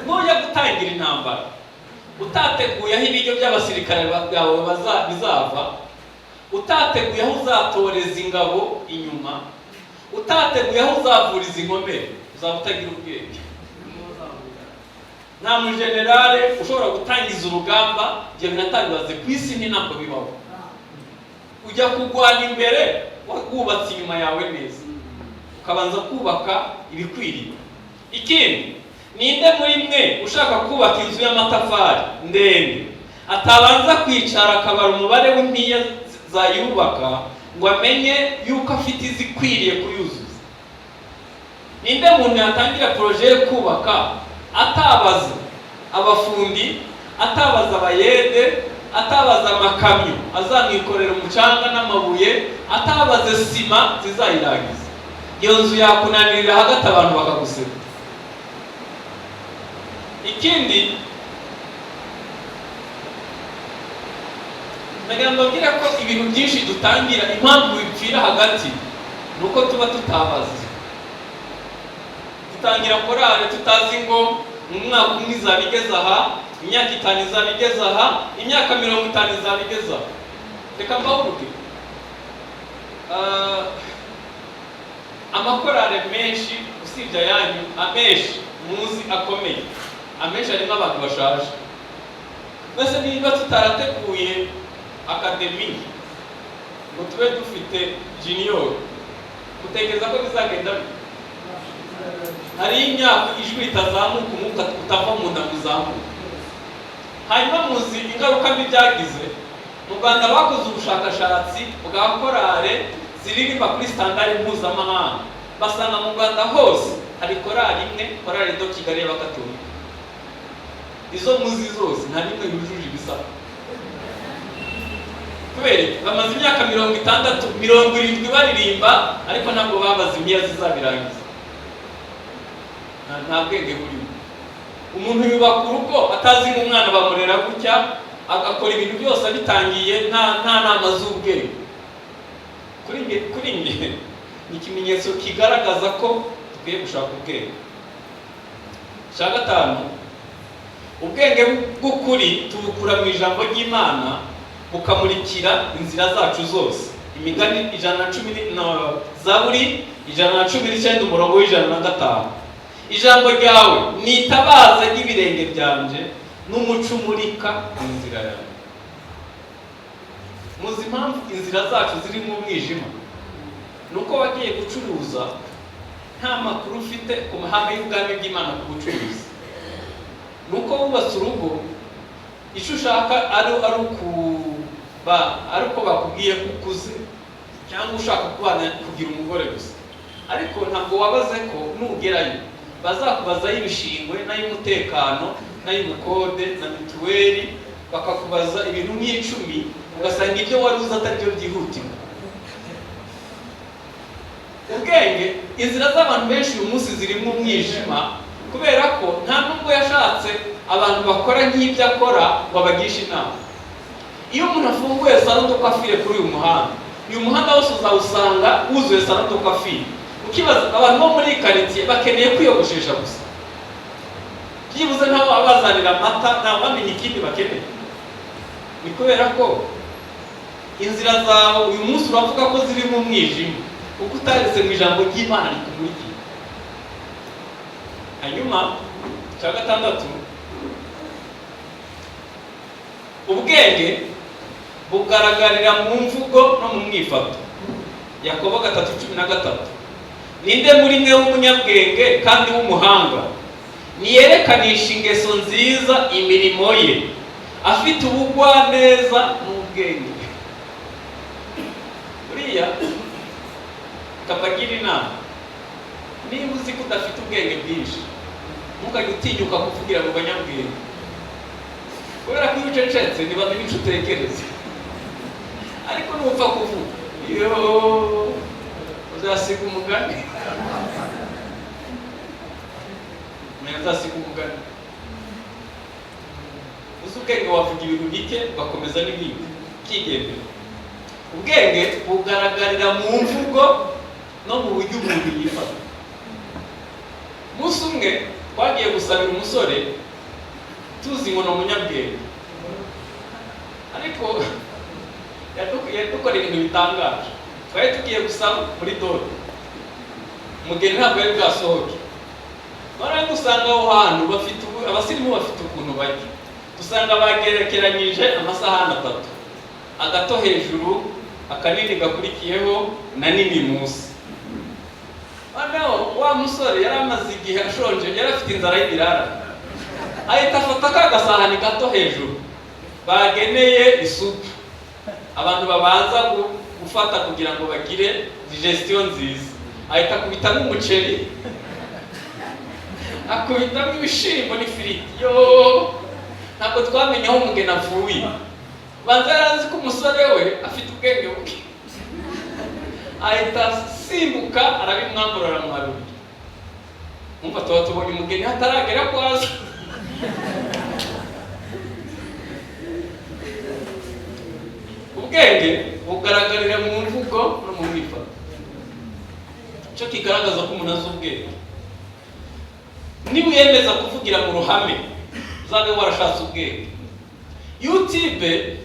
nujya gutangira intambara utateguye aho ibiryo by'abasirikare bawe bizava, utateguye aho uzatoreza ingabo inyuma, utateguye aho uzavuriza inkomere, uzaba utagira ubwenge. Nta mujenerale ushobora gutangiza urugamba, ibyo binatangaze ku isi, ni ntabwo bibaho. Ujya kurwana imbere wubatse inyuma yawe neza, ukabanza kubaka ibikwiriye. Ikindi, ninde muri mwe ushaka kubaka inzu y'amatafari ndende atabanza kwicara akabara umubare w'impiya zayubaka, ngo amenye yuko afite izikwiriye kuyuzuza? Ninde muntu yatangira projet yo kubaka Atabaza abafundi, atabaza abayede, atabaza amakamyo azamwikorera umucanga n'amabuye, atabaze sima zizayirangiza, iyo nzu yakunanirira hagati, abantu bakaguseka. Ikindi, nagira ngo mbabwire ko ibintu byinshi dutangira, impamvu bipfira hagati ni uko tuba tutabazi. Dutangira korale tutazi ngo mu mwaka umwe izaba igeze aha, imyaka 5 izaba igeze aha, imyaka 50 izaba igeze aha. Reka mbahe urugero. Amakorale menshi, usibye ayanyu, amenshi muzi akomeye, amenshi arimo abantu bashaje. Mbese niba tutarateguye academy ngo tube dufite junior, utekereza ko bizagenda bite? Hari imyaka ijwi ritazamuka, umwuka utava mu nda ngo uzamuke. Hanyuma muzi ingaruka mbi byagize mu Rwanda? Bakoze ubushakashatsi bwa korale ziririmba kuri standard mpuzamahanga, basanga mu Rwanda hose hari korali imwe, Chorale de Kigali y'Abakatolika. Izo muzi zose nta n'imwe yujuje ibisabwa. Kubera iki? Bamaze imyaka 60, 70 baririmba, ariko ntabwo babaze impiya zizabirangiza. Nta bwenge burimo. Umuntu yubaka urugo atazi nk'umwana bamurera gutya, agakora ibintu byose abitangiye nta nama z'ubwenge. Kuri njye ni ikimenyetso kigaragaza ko dukwiye gushaka ubwenge. Icya gatanu, ubwenge bw'ukuri tubukura mu ijambo ry'Imana, bukamurikira inzira zacu zose. Imigani 110 na Zaburi 119, umurongo w'105: "Ijambo ryawe ni itabaza ry'ibirenge byanjye n'umuco umurika mu nzira yawe." Muzi impamvu inzira zacu zirimo umwijima? Ni uko wagiye gucuruza nta makuru ufite ku mahame y'ubwami bw'Imana ku bucuruzi. Ni uko wubatse urugo, icyo ushaka ari uko bakubwiye ko ukuze, cyangwa ushaka kubana kugira umugore gusa, ariko ntabwo wabaze ko nugerayo bazakubazayo ibishingwe n'ay'umutekano n'ay'ubukode na mituweli, bakakubaza ibintu nk'icumi, ugasanga ibyo wari uzi atari byo byihutirwa. Ubwenge, inzira z'abantu benshi uyu munsi zirimo umwijima kubera ko nta nubwo yashatse abantu bakora nk'ibyo akora ngo abagishe inama. Iyo umuntu afunguye salon de coiffure kuri uyu muhanda, uyu muhanda wose uzawusanga wuzuye salon de coiffure. Ukibaza, abantu bo muri iyi karitsiye bakeneye kwiyogoshesha gusa, byibuze ntawe wabazanira amata, ntawe wamenya ikindi bakeneye. Ni kubera ko inzira zawe uyu munsi uravuga ko zirimo umwijima kuko utaretse mu ijambo ry'Imana rikumurikiye. Hanyuma icya gatandatu, ubwenge bugaragarira mu mvugo no mu mwifato. Yakobo 3:13: "Ninde muri mwe w'umunyabwenge kandi w'umuhanga? Niyerekanisha ingeso nziza imirimo ye, afite ubugwaneza n'ubwenge." Buriya kabagira inama: niba uzi ko udafite ubwenge bwinshi, ntukajye utinyuka kuvugira mu banyabwenge, kubera ko iyo ucecetse ntibamenya icyo utekereza, ariko nupfa kuvuga, yo uzasiga umugani, uzasiga umugani. Uzi ubwenge wavuga ibintu bike, ugakomeza n'ibindi ukigendera. Ubwenge bugaragarira mu mvugo no mu buryo umuntu yifata. Umunsi umwe twagiye gusabira umusore tuzi ngo ni umunyabwenge, ariko yadukoreye ibintu bitangaje. Twari tugiye gusaba muri dot, umugeni ntabwo yari bwasohoke. Noneho dusanga aho hantu bafite abasirimu bafite ukuntu bajya, dusanga bagerekeranyije amasahani atatu: agato hejuru, akanini gakurikiyeho, na nini munsi. Noneho wa musore yari amaze igihe ashonje, yari afite inzara y'ibirara, ahita afata ka gasahani gato hejuru bageneye isupu abantu babanza gufata kugira ngo bagire digestion nziza, ahita akubitamo umuceri. Akubitamo ibishimbo n'ifiriti. Yo, ntabwo twamenye aho umugeni avuye. Banza yari azi ko umusore we afite ubwenge buke, ahita asimbuka arabimwambura, aramwarurira. Umva, tuba tubonye umugeni hataragera kwaza. Ubwenge bugaragarira mu mvugo no mu myifato, icyo kigaragaza ko umuntu azi ubwenge. Niwiyemeza kuvugira mu ruhame, uzabe warashatse ubwenge. YouTube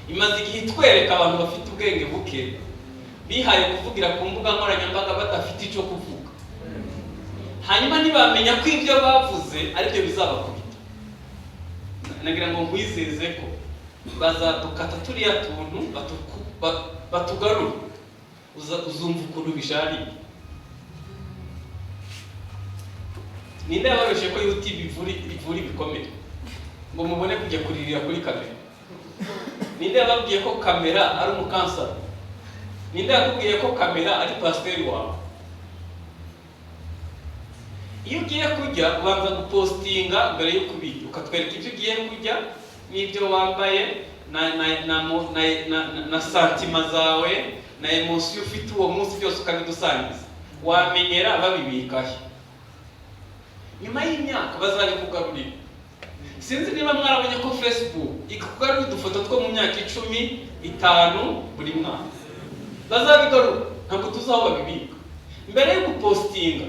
imaze igihe itwereka abantu bafite ubwenge buke bihaye kuvugira ku mbuga nkoranyambaga badafite icyo kuvuga, hanyuma ntibamenya ko ibyo bavuze aribyo bizabakubita. Nagira ngo nkwizeze ko bazadukata turiya tuntu batugarure, uzumva ukuntu bishariye. Ninde yababeshye ko YouTube ivura ibikomere ngo mubone kujya kuririra kuri kamera? Ninde yababwiye ko kamera ari umukansara? Ninde yakubwiye ko kamera ari pasiteri wawe? Iyo ugiye kurya ubanza gupostinga mbere yo kubirya, ukatwereka ibyo ugiye kurya n'ibyo wambaye na santima zawe na emosiyo ufite uwo munsi, byose ukabidusangiza. Wamenyera babibikahe? Nyuma y'imyaka bazabikugarurira. Sinzi niba mwarabonye ko Facebook ikugarurira udufoto two mu myaka 10, 5 buri mwaka. Bazabigarura, ntabwo tuzi aho babibika. Mbere yo gupostinga,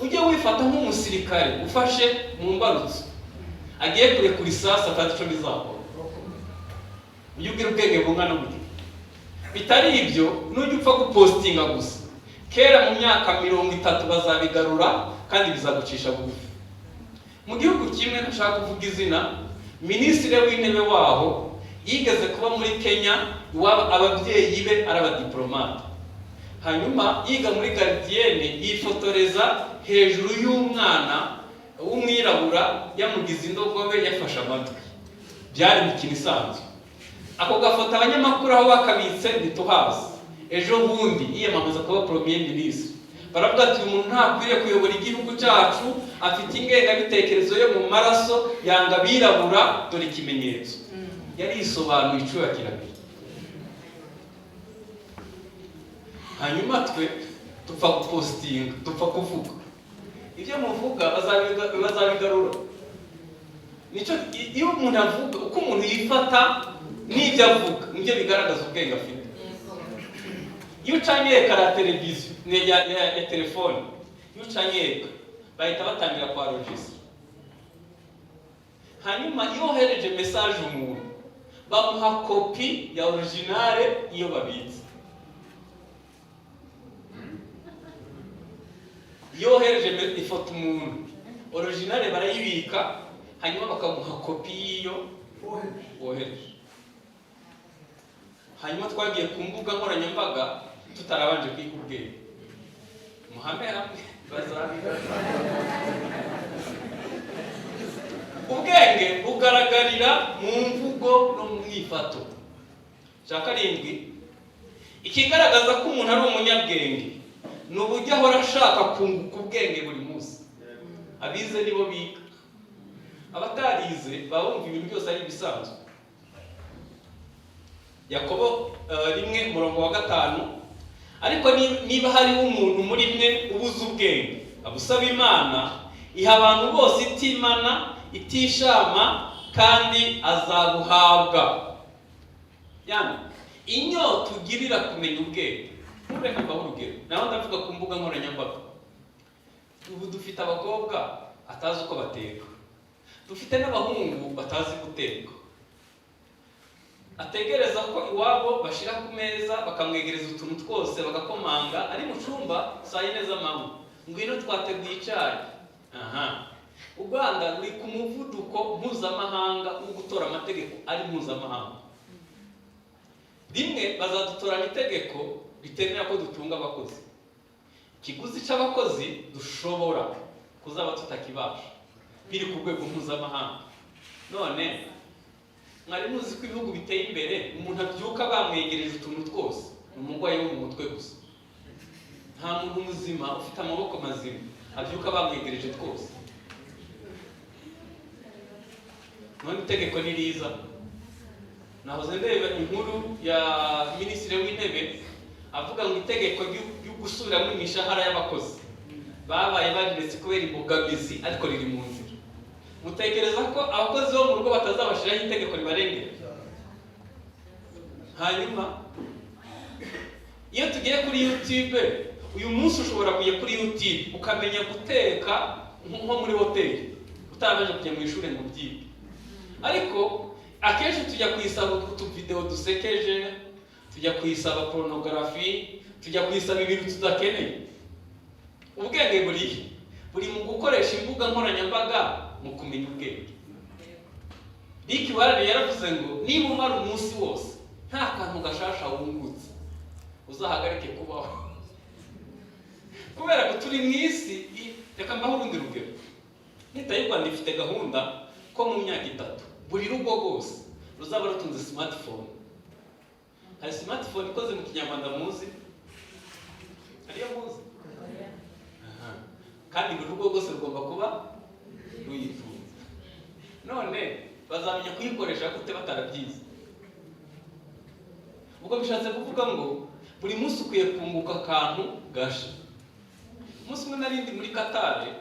ujye wifata nk'umusirikare ufashe mu mbarutso agiye kurekura isasu atazi icyo bizakora. Ujye ugira ubwenge bungana gutya. Bitari ibyo, nujya upfa gupostinga gusa, kera mu myaka 30 bazabigarura kandi bizagucisha bugufi. Mu gihugu kimwe ntashaka kuvuga izina, minisitiri w'intebe waho yigeze kuba muri Kenya, iwabo ababyeyi be ari abadiplomate, hanyuma yiga muri garidiyene, yifotoreza hejuru y'umwana w'umwirabura yamugize indogobe, yafashe amatwi. Byari imikino isanzwe. Ako gafoto abanyamakuru aho bakabitse ntituhazi. Ejo bundi yiyamamaza kuba premier ministre, baravuga ati uyu muntu ntakwiriye kuyobora igihugu cyacu, afite ingengabitekerezo yo mu maraso, yanga abirabura, dore ikimenyetso. Yarisobanuye icyuya kirabiri. Hanyuma twe dupfa gupostinga, dupfa kuvuga. Ibyo muvuga bazabigarura. Nicyo iyo umuntu avuga, uko umuntu yifata n'ibyo avuga nibyo bigaragaza ubwenge afite. Iyo ucanye ekara ya televiziyo ya telefone, iyo ucanye ekara bahita batangira kwa rogisi. Hanyuma iyo wohereje message umuntu, bamuha kopi ya originale iyo babitse. Iyo wohereje ifoto umuntu, originale barayibika, hanyuma bakamuha kopi y'iyo wohereje. Hanyuma twagiye ku mbuga nkoranyambaga tutarabanje kwiga ubwenge. Muhame hamwe bazabigarura. Ubwenge bugaragarira mu mvugo no mu myifato. Cya karindwi, ikigaragaza ko umuntu ari umunyabwenge ni uburyo ahora ashaka kunguka ubwenge buri munsi. Abize nibo biga, abatarize baba bumva ibintu byose ari ibisanzwe. Yakobo 1:5, ariko niba hariho umuntu muri mwe ubuze ubwenge, abusaba Imana, iha abantu bose itimana itishama, kandi azabuhabwa. Yani inyota ugirira kumenya ubwenge. Reka mbahe urugero, naho ndavuga ku mbuga nkoranyambaga. Ubu dufite abakobwa atazi uko bateka, dufite n'abahungu batazi guteka, ategereza ko iwabo bashira ku meza bakamwegereza utuntu twose, bagakomanga ari mu cyumba saa 4 z'amanywa, ngwino twateguye icyayi. Aha u Rwanda ruri ku muvuduko mpuzamahanga wo gutora amategeko ari mpuzamahanga. Rimwe bazadutorana itegeko ritemera ko dutunga abakozi. Ikiguzi cy'abakozi dushobora kuzaba tutakibasha, biri ku rwego mpuzamahanga. None mwari muzi ko ibihugu biteye imbere umuntu abyuka bamwegereje utuntu twose, ni umurwayi wo mu mutwe gusa. Nta muntu muzima ufite amaboko mazima abyuka bamwegereje twose. None itegeko ni riza. Nahoze ndeba inkuru ya Minisitiri w'Intebe avuga ngo itegeko ryo gusubiramo imishahara y'abakozi babaye bariretse kubera imbogamizi, ariko riri mu nzira. Mutekereza ko abakozi bo mu rugo batazabashyiraho itegeko ribarengera? Hanyuma iyo tugiye kuri YouTube uyu munsi, ushobora kujya kuri YouTube ukamenya guteka nko muri hoteli, utarabanje kujya mu ishuri ngo ubyige. Ariko akenshi tujya kuyisaba utuvidewo dusekeje, tujya kuyisaba pornography, tujya kuyisaba ibintu tudakeneye. Ubwenge burihe? Buri mu gukoresha imbuga nkoranyambaga mu kumenya ubwenge. Rick Warren yaravuze ngo niba umara umunsi wose nta kantu gashasha wungutse, uzahagarike kubaho, kubera ko turi mu isi. Reka mbaho urundi rugero. Leta y'u Rwanda ifite gahunda ko mu myaka 3 buri rugo rwose ruzaba rutunze smartphone. Hari smartphone ikoze mu Kinyarwanda muzi? Hariyo muzi? Aha. Kandi buri rugo rwose rugomba kuba ruyitunze. None bazamenya kuyikoresha gute batarabyize? Ubwo bishatse kuvuga ngo buri munsi ukwiye kunguka akantu gasha. Umunsi umwe nari ndi muri Katare,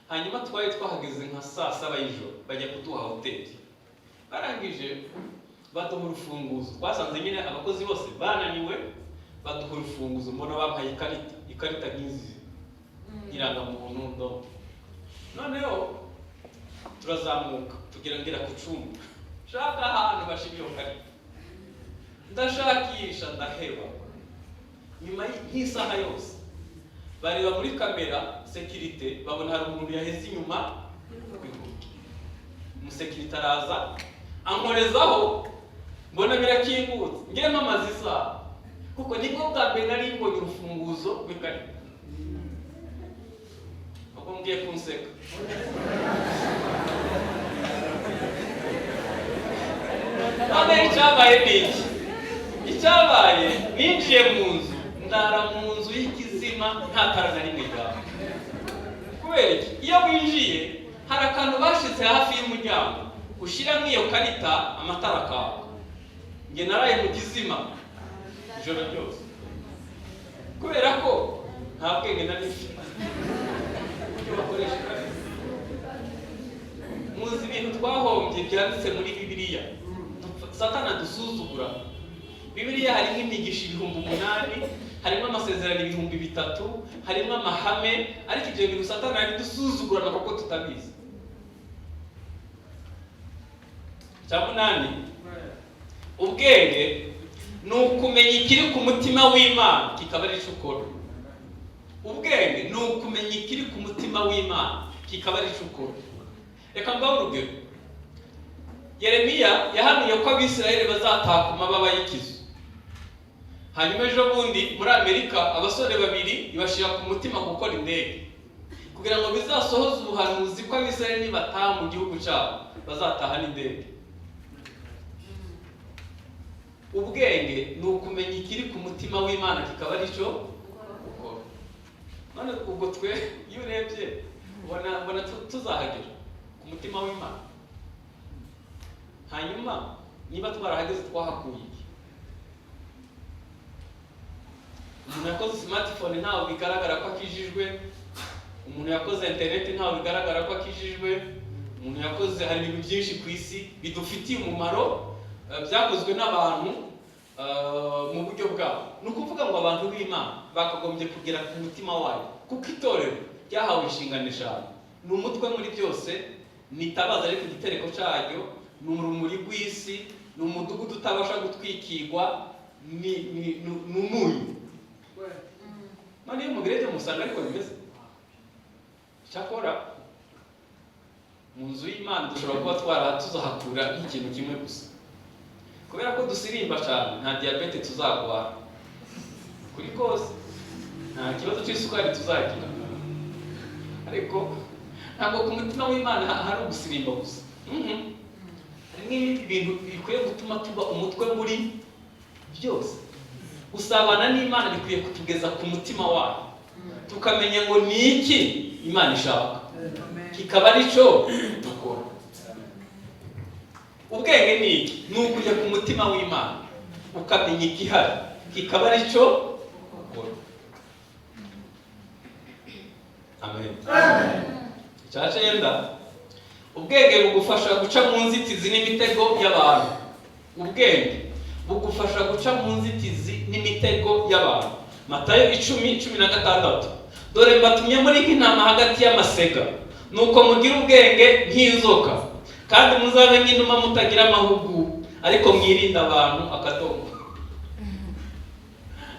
hanyuma twari twahageze nka saa 7 y'ijoro, bajya kuduha hoteli. Barangije baduha urufunguzo. Twasanze nyine abakozi bose bananiwe, baduha urufunguzo. Mbona bampaye ikarita, ikarita nk'izi irangamuntu ndo. Noneho turazamuka, tugira ngera ku cumba, shaka ahantu bashyira iyo karita, ndashakisha ndaheba. Nyuma nk'isaha yose bareba muri kamera sécurité, babona hari umuntu yaheze inyuma. Umusekirite araza ankorezaho, mbona birakingutse. Ngiye mpamaze isaha, kuko nibwo bwa mbere nari mbonye urufunguzo rw'ikarita. Ubwo ngiye kunseka. None icyabaye ni iki? Icyabaye, ninjiye mu nzu, ndara mu nzu y'ikizima, nta tara na rimwe ryaka. Kubera iki? Iyo winjiye hari akantu bashize hafi y'umuryango, ushyiramo iyo karita, amatara akaka. Njye naraye mu kizima ijoro ryose, kubera ko nta bwenge nari mfite uburyo bakoresha ikarita. Muzi ibintu twahombye byanditse muri Bibiliya? Satani adusuzugura. Bibiliya harimo imigisha 8000, harimo amasezerano 3000, harimo amahame, ariko ibyo bintu Satani arabidusuzugurana kuko tutabizi. Cya munani, ubwenge ni ukumenya ikiri ku mutima w'Imana kikaba ari cyo ukora. Ubwenge ni ukumenya ikiri ku mutima w'Imana kikaba ari cyo ukora. Reka mbahe urugero. Yeremiya yahanuye ko Abisirayeli bazataha ku mababa y'ikizu. Hanyuma ejo bundi muri Amerika abasore babiri ibashyira ku mutima gukora indege kugira ngo bizasohoze ubuhanuzi ko Abisirayeli nibataha mu gihugu cyabo bazataha n'indege. Ubwenge ni ukumenya ikiri ku mutima w'Imana kikaba ari cyo ukora. None ubwo twe iyo urebye ubona tuzahagera ku mutima w'Imana? Hanyuma niba twarahageze, twahakuye iki? Umuntu yakoze smartphone ntawe bigaragara ko akijijwe, umuntu yakoze internet ntawe bigaragara ko akijijwe, umuntu yakoze, hari ibintu byinshi ku isi bidufitiye umumaro, byakozwe n'abantu mu buryo bwabo. Ni ukuvuga ngo abantu b'Imana bakagombye kugera ku mutima wayo, kuko itorero ryahawe inshingano eshanu: ni umutwe muri byose, ni itabaza ariko igitereko cyaryo, ni urumuri rw'isi, ni umudugudu utabasha gutwikirwa, ni umunyu. None iyo mubirebye musanga ariko bimeze. Cyakora mu nzu y'Imana dushobora kuba twara tuzahakura nk'ikintu kimwe gusa. Kubera ko dusirimba cyane, nta diyabete tuzarwara kuri kose, nta kibazo cy'isukari tuzagira. Ariko ntabwo ku mutima w'Imana hari ugusirimba gusa. Hari n'ibindi bintu bikwiye gutuma tuba umutwe muri byose. Gusabana n'Imana bikwiye kutugeza ku mutima wayo, tukamenya ngo ni iki Imana ishaka, kikaba ari cyo dukora. Ubwenge ni iki? Ni ukujya ku mutima w'Imana, ukamenya igihari, kikaba ari cyo ukora. Amen. Icya cyenda, ubwenge bugufasha guca mu nzitizi n'imitego y'abantu. Ubwenge bugufasha guca mu nzitizi n'imitego y'abantu. Matayo 10:16: "Dore mbatumye muri nk'intama hagati y'amasega, nuko mugire ubwenge nk'inzoka, kandi muzabe nk'inuma mutagira amahugu, ariko mwirinde abantu." Akadomo.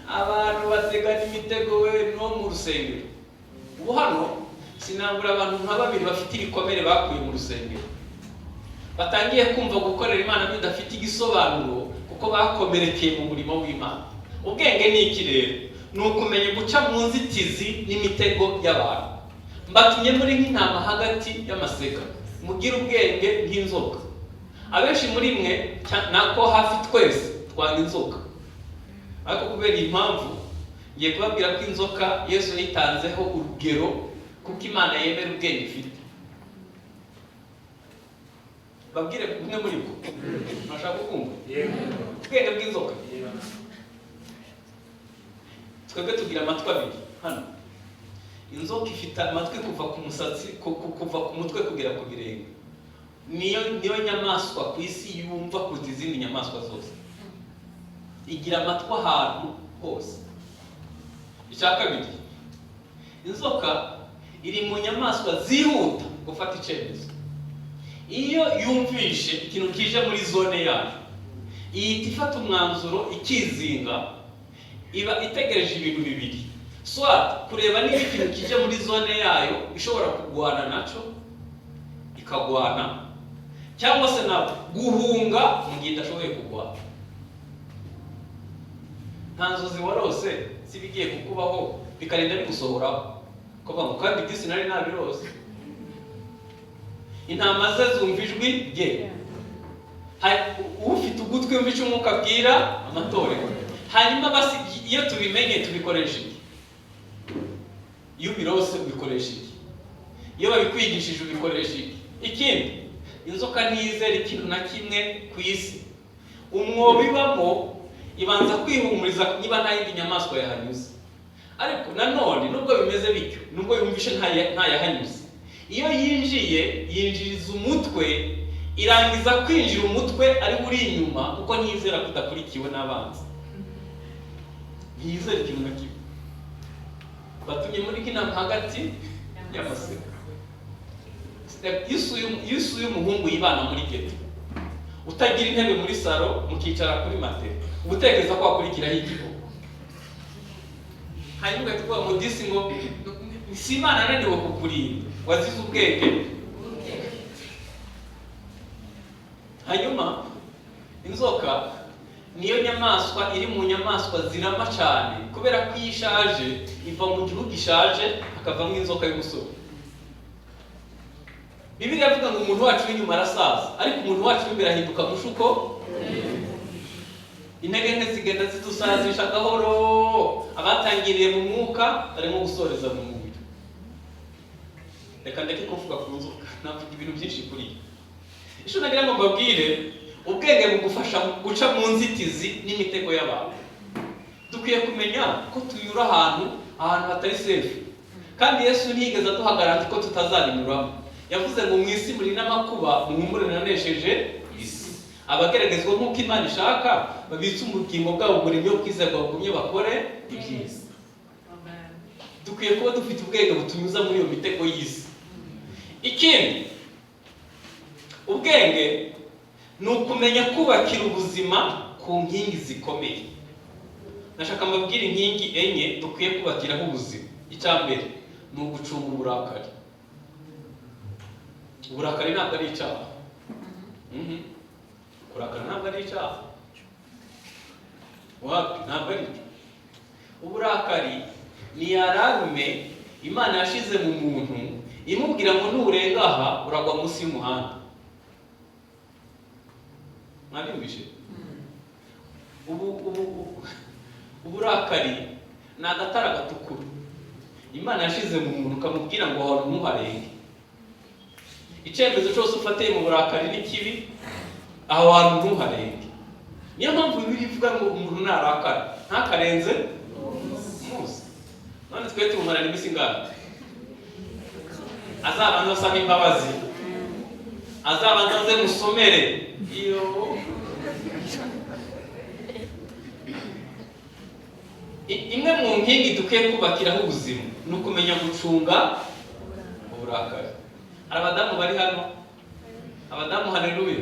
Abantu bategana imitego we no mu rusengero. Ubu hano sinabura abantu nka babiri bafite ibikomere bakuye mu rusengero, batangiye kumva gukorera Imana bidafite igisobanuro kuko bakomerekeye mu murimo w'Imana. Ubwenge ni iki rero? Ni ukumenya guca mu nzitizi n'imitego y'abantu. Mbatumye muri nk'intama hagati y'amasega, mugire ubwenge nk'inzoka. Abenshi muri mwe, nako hafi twese, twanga inzoka, ariko kubera iyi mpamvu ngiye kubabwira ko inzoka Yesu yayitanzeho urugero, kuko Imana yemera ubwenge ifite. Babwire bumwe muri bwo, murashaka kumva ubwenge bw'inzoka? Twebwe tugira amatwi abiri hano. Inzoka ifite amatwi kuva ku musatsi, kuva ku mutwe kugera ku birenge. Niyo nyamaswa ku isi yumva kuruta izindi nyamaswa zose. Igira amatwi ahantu hose. Icya kabiri, inzoka iri mu nyamaswa zihuta gufata icyemezo. Iyo yumvishe ikintu kije muri zone yayo, ihita ifata umwanzuro, ikizinga. Iba itegereje ibintu bibiri: soit kureba niba ikintu kije muri zone yayo ishobora kugwana nacyo, ikagwana, cyangwa se nawe guhunga mu gihe idashoboye kugwana. Nta nzozi warose zibigiye kukubaho bikarinda bigusohoraho, kuvuga ngo kandi disi nari nabirose? Intama ze zumva ijwi rye. Ufite ugutwi yumva icyo Umwuka abwira amatorero. Hanyuma basi iyo tubimenye, tubikoresha iki? Iyo ubirose ubikoresha iki? Iyo babikwigishije ubikoresha iki? Ikindi, inzoka ntiyizera ikintu na kimwe ku isi. Umwobo ibamo, ibanza kwihumuriza niba nta yindi nyamaswa yahanyuze. Ariko nanone nubwo bimeze bityo, nubwo yumvishe ntayahanyuze, iyo yinjiye yinjiriza umutwe. Irangiza kwinjira umutwe ari uri inyuma, kuko ntiyizera ko udakurikiwe n'abanzi. Ntiyizera ikintu na kimwe. Batumye muri kino hagati y'amasega. Iyo usuye umuhungu yibana muri ghetto, utagira intebe muri salo, mukicara kuri matera, uba utekereza ko wakurikiraho igihugu. Hanyuma ugahita uvuga ngo disi, ngo si Imana ananiwe kukurinda, wazize ubwenge. Hanyuma inzoka niyo nyamaswa iri mu nyamaswa zirama cyane, kubera ko iyo ishaje iva mu gihugu ishaje, hakavamo inzoka y'umusore. Bibiliya ivuga ngo umuntu wacu w'inyuma arasaza, ariko umuntu wacu w'imbere ahinduka mushuko. Intege nke zigenda zidusazisha gahoro. Abatangiriye mu mwuka barimo gusoreza mu mubiri. Reka ndeke kuvuga ku nzoka, navuga ibintu byinshi kuri yo. Icyo nagira ngo mbabwire, ubwenge bugufasha guca mu nzitizi n'imitego y'abantu. Dukwiye kumenya ko tunyura ahantu hatari safe, kandi Yesu ntiyigeze aduha garantie ko tutazabinyuramo. Yavuze ngo mu isi muri n'amakuba, muhumure, nanesheje isi. Abageragezwa nk'uko Imana ishaka babitse ubugingo bwabo umurimo wo kwizerwa, bagumye bakore ibyiza. Dukwiye kuba dufite ubwenge butunyuza muri iyo mitego y'isi. Ikindi, ubwenge ni ukumenya kubakira ubuzima ku nkingi zikomeye. Ndashaka mbabwire inkingi enye dukwiye kubakiraho ubuzima. Icya mbere ni ugucunga uburakari. Uburakari ntabwo ari icyaha. Kurakara ntabwo ari icyaha, wapi, ntabwo ari cyo. Uburakari ni alarme Imana yashize mu muntu, imubwira ngo nurenga aha uragwa munsi y'umuhanda. Mwabyumvishe? Ubu uburakari ni agatara gatukura Imana yashize mu muntu, ukamubwira ngo wahora ntuharenge. Icyemezo cyose ufatiye mu burakari ni kibi. Aho hantu ntuharenge. Niyo mpamvu Bibiliya ivuga ngo umuntu narakara ntakarenze umunsi. None twe tuwumarana iminsi ingana? Azabanza asaba imbabazi, azabanza aze musomere iyo. Imwe mu nkingi dukwiye kubakiraho ubuzima ni ukumenya gucunga uburakari. Hari abadamu bari hano? Abadamu, haleluya!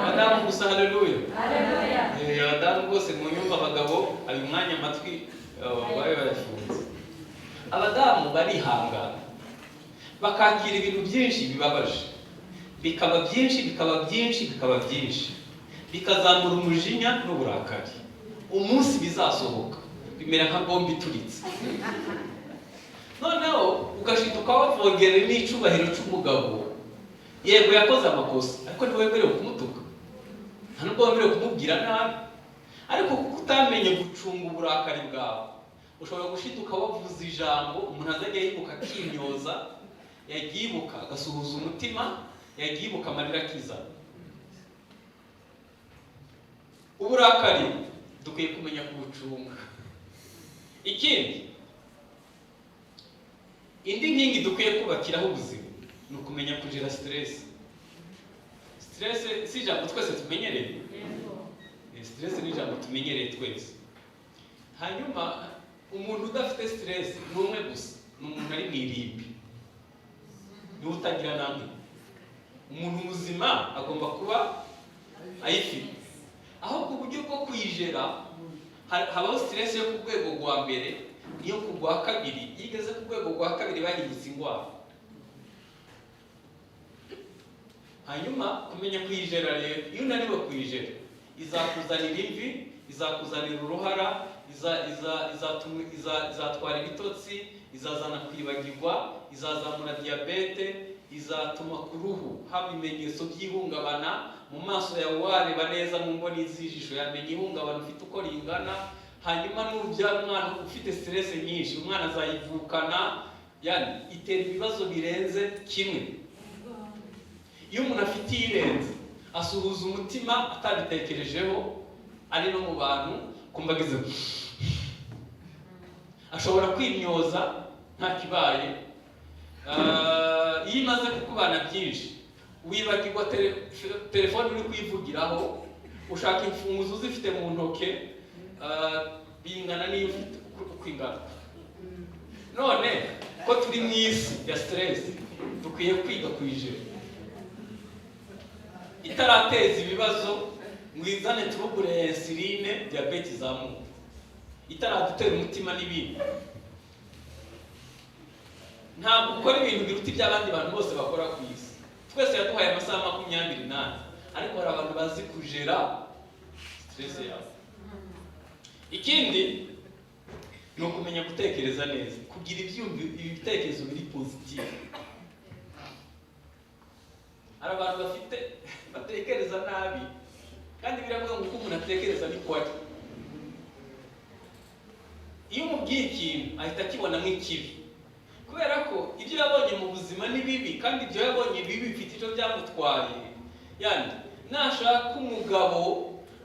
Abadamu gusa, haleluya! Abadamu rwose mu nyumva, abagabo ayo mwanya amatwi babe bayafunze. Abadamu barihangana, bakakira ibintu byinshi bibabaje, bikaba byinshi, bikaba byinshi, bikaba byinshi, bikazamura umujinya n'uburakari. Umunsi bizasohoka bimera nka bombe ituritse. Noneho ugashiduka wavogera n'icyubahiro cy'umugabo. Yego, yakoze amakosa, ariko ntiwemerewe kumutuka, nta nubwo wemerewe kumubwira nabi. Ariko kuko utamenye gucunga uburakari bwawe, ushobora gushiduka wavuze ijambo umuntu azajya yibuka akimyoza, yagibuka agasuhuza umutima, yagibuka amarira akizana. Uburakari dukwiye kumenya kubucunga. Ikindi, indi nkingi dukwiye kubakiraho ubuzima ni ukumenya kugira stress. Stress si ijambo twese tumenyereye? Stress ni ijambo tumenyereye twese. Hanyuma umuntu udafite stress ni umwe gusa, ni umuntu ari mu irimbi, niwe utagira namwe. Umuntu muzima agomba kuba ayifite. Aho ku buryo bwo kuyijera, habaho stress yo ku rwego rwa mbere n'iyo ku rwa kabiri. Iyo igeze ku rwego rwa kabiri bahindutse indwara. Hanyuma kumenya kuyijera rero, iyo unaniwe kuyijera izakuzanira imvi, izakuzanira uruhara, izatwara ibitotsi, izazana kwibagirwa, izazamura diyabete, izatuma ku ruhu haba ibimenyetso by'ihungabana, mu maso yawe wareba neza mu mboni z'ijisho yamenya ihungabana ufite uko ringana. Hanyuma nubyara umwana ufite stress nyinshi, umwana azayivukana. Yani itera ibibazo birenze kimwe. Iyo umuntu afite iyirenze, asuhuza umutima atabitekerejeho, ari no mu bantu kumva agize, ashobora kwimyoza nta kibaye. Iyo imaze kukubana byinshi, wibagirwa telefone uri kuyivugiraho, ushaka imfunguzo uzifite mu ntoke, bingana n'iyo ufite uko ingana. None ko turi mu isi ya stress, dukwiye kwiga kuyijera itarateza ibibazo ngo izane trouble ya insuline, diyabete izamuka, itaradutera umutima n'ibindi. Ntabwo ukora ibintu biruta iby'abandi bantu bose bakora ku isi. Twese yaduhaye amasaha 24, ariko hari abantu bazi kujera stress yabo. Ikindi ni ukumenya gutekereza neza, kugira ibitekerezo biri positive. Hari abantu batekereza nabi, kandi biravuga ngo uko umuntu atekereza niko ari. Iyo umubwiye ikintu ahita akibona nk'ikibi, kubera ko ibyo yabonye mu buzima ni bibi, kandi ibyo yabonye bibi bifite icyo byamutwaye. Yani nashaka umugabo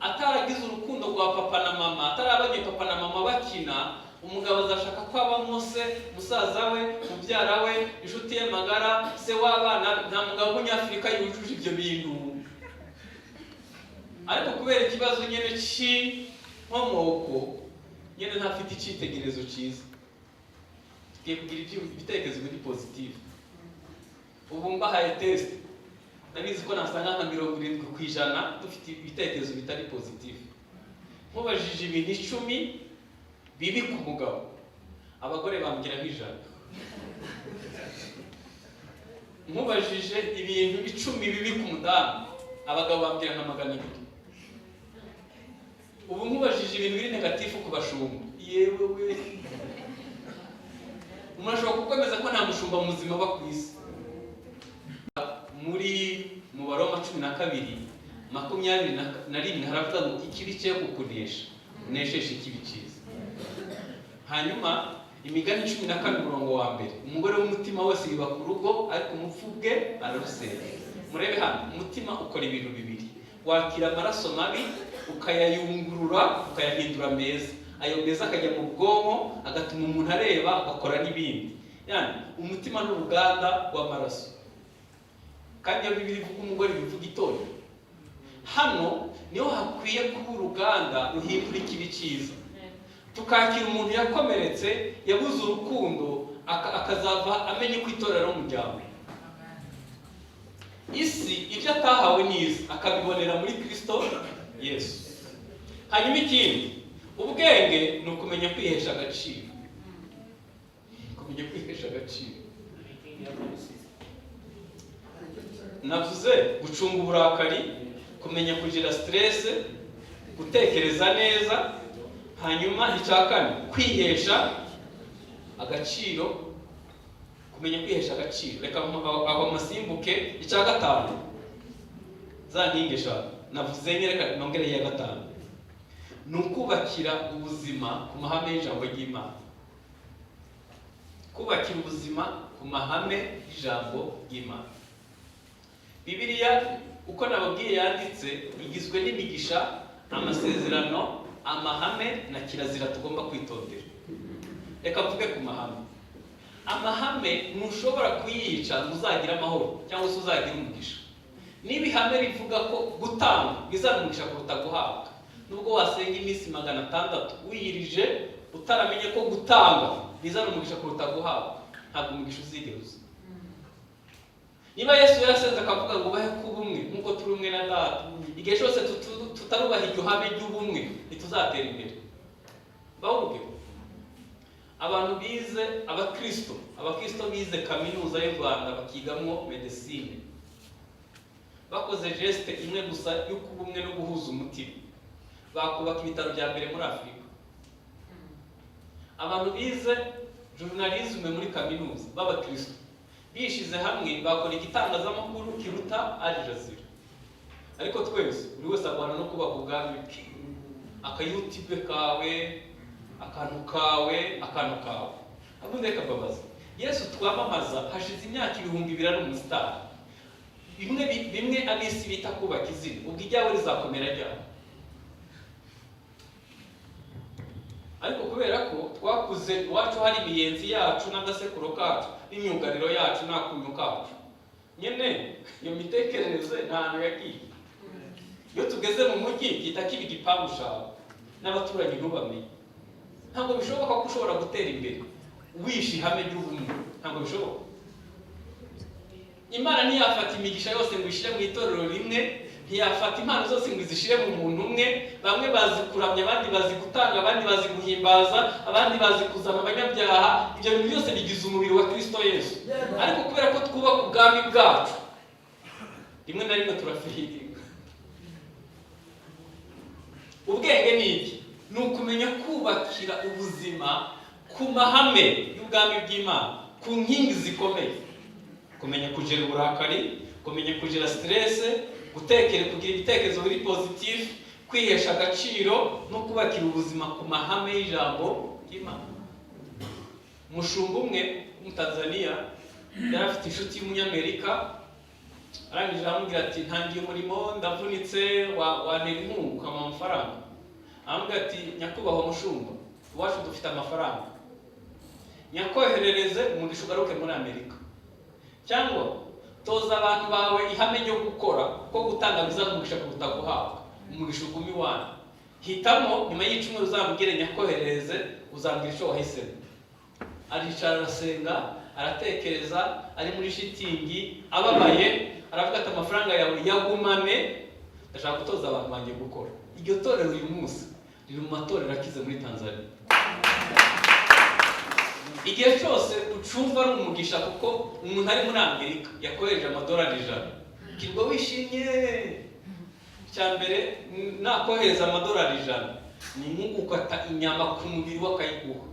ataragize urukundo rwa papa na mama, atarabonye papa na mama bakina, umugabo azashaka ko abamo se, musaza we, mubyara we, inshuti ye magara, se w'abana. Nta mugabo w'umunyafurika yujuje ibyo bintu. Ariko kubera ikibazo nyine cy'inkomoko nyine, ntafite icyitegererezo cyiza. Tugiye kugira ibitekerezo biri positive. Ubu mbahaye test, ndabizi ko nasanga nka 70% dufite ibitekerezo bitari positive. Nkubajije ibintu 10 bibi ku mugabo, abagore bambwira nk'ijana. Nkubajije ibintu 10 bibi ku mudamu, abagabo bambwira nka 200. Ubu nkubajije ibintu biri négatif ku bashumba, yewe we, umuntu ashobora kukwemeza ko nta mushumba muzima uba ku isi. Muri mu Baroma 12:21 haravuga ngo ikibi cye kukunesha, unesheshe ikibi cyiza. Hanyuma Imigani 14 umurongo wa mbere: umugore w'umutima wese yubaka urugo, ariko umupfu bwe ararusenya. Murebe hano, umutima ukora ibintu bibiri: Wakira amaraso mabi, ukayayungurura, ukayahindura meza. Ayo meza akajya mu bwonko, agatuma umuntu areba, agakora n'ibindi. Yani umutima ni uruganda rw'amaraso. Kandi iyo Bibiliya ivuga umugore, bivuga itorero. Hano niho hakwiye kuba uruganda ruhindura ikibi cyiza, tukakira umuntu yakomeretse, yabuze urukundo, akazava amenye ko itorero ari umuryango. Isi ibyo atahawe n'isi akabibonera muri Kristo Yesu. Hanyuma ikindi, ubwenge ni ukumenya kwihesha agaciro, kumenya kwihesha agaciro. Navuze gucunga uburakari, kumenya kugira stress, gutekereza neza. Hanyuma icya kane, kwihesha agaciro, kumenya kwihesha agaciro. Reka aho masimbuke. Icya gatanu, za nkingi eshanu navuze enye, reka nongere iya gatanu, ni ukubakira ubuzima ku mahame y'ijambo ry'Imana. Kubakira ubuzima ku mahame y'ijambo ry'Imana. Bibiliya, uko nababwiye yanditse, igizwe n'imigisha, amasezerano, amahame na kirazira tugomba kwitondera. Reka mvuge ku mahame. Amahame ntushobora kuyica ngo uzagire amahoro cyangwa se uzagire umugisha. Niba ihame rivuga ko gutanga bizana umugisha kuruta guhabwa, nubwo wasenga iminsi 600 wiyirije, utaramenye ko gutanga bizana umugisha kuruta guhabwa, ntabwo umugisha uzigera uza. Niba Yesu yarasenze akavuga ngo bahe kuba umwe nk'uko turi umwe na Data, igihe cyose tutarubaha iryo hame ry'ubumwe, ntituzatera imbere. Baho urugero, abantu bize, abakristo bize Kaminuza y'u Rwanda, bakigamwo médecine, bakoze geste imwe gusa yo kuba umwe no guhuza umutima, bakubaka ibitaro bya mbere muri Afurika. Abantu bize journalisme muri kaminuza b'abakristo bishize hamwe, bakora igitangazamakuru kiruta Al Jazeera. Ariko twese, buri wese arwana no kubaka ubwami bwe, akayutube kawe, akantu kawe, akantu kawe. Ahubwo reka mbabaza, Yesu twamamaza hashize imyaka 2000 ari umusitari, bimwe ab'isi bita kubaka izina, ubwo ijyawe rizakomera ryabo? Ariko kubera ko twakuze iwacu hari imiyenzi yacu n'agasekuro kacu n'imyugariro yacu n'akunyu kacu nyine, iyo mitekerereze nta hantu yagiye. Iyo tugeze mu mujyi gihita kiba igipangu cyawe n'abaturanyi ntubamenye. Ntabwo bishoboka ko ushobora gutera imbere wishe ihame ry'ubumwe, ntabwo bishoboka. Imana ntiyafata imigisha yose ngo ishyire mu itorero rimwe, ntiyafata impano zose ngo izishyire mu muntu umwe. Bamwe bazi kuramya, abandi bazi gutanga, abandi bazi guhimbaza, abandi bazi kuzana abanyabyaha. Ibyo bintu byose bigize umubiri wa Kristo Yesu. Ariko kubera ko twubaka ubwami bwacu, rimwe na rimwe turafihiringa. Ubwenge ni iki? Ni ukumenya kubakira ubuzima ku mahame y'ubwami bw'Imana, ku nkingi zikomeye. Kumenya kugira uburakari, kumenya kugira stress, gutekera, kugira ibitekerezo biri positif, kwihesha agaciro no kubakira ubuzima ku mahame y'ijambo ry'Imana. Umushumba umwe w'Umutanzaniya yari afite inshuti y'Umunyamerika. Arangije aramubwira ati: "Ntangiye umurimo, ndavunitse, wantera inkunga ukamuha amafaranga?" Aramubwira ati: "Nyakubahwa mushumba, iwacu dufite amafaranga, nyakoherereze, umugisha ugaruke muri Amerika, cyangwa toza abantu bawe ihame ryo gukora, ko gutanga bizamugisha kuruta guhabwa, umugisha ugume iwanyu. Hitamo, nyuma y'icyumweru uzambwire, nyakoherereze, uzambwira icyo wahisemo." Aricara, arasenga, aratekereza, ari muri shitingi ababaye, aravuga ati: "Amafaranga yawe yagumane, ndashaka gutoza abantu banjye gukora." Iryo torero uyu munsi riri mu matorero akize muri Tanzania. Igihe cyose ucumva ari umugisha kuko umuntu ari muri Amerika yakohereje amadolari 100, kirwa wishimye. Icya mbere, nakohereza amadolari 100 ni nko gukata inyama ku mubiri we akayiguha.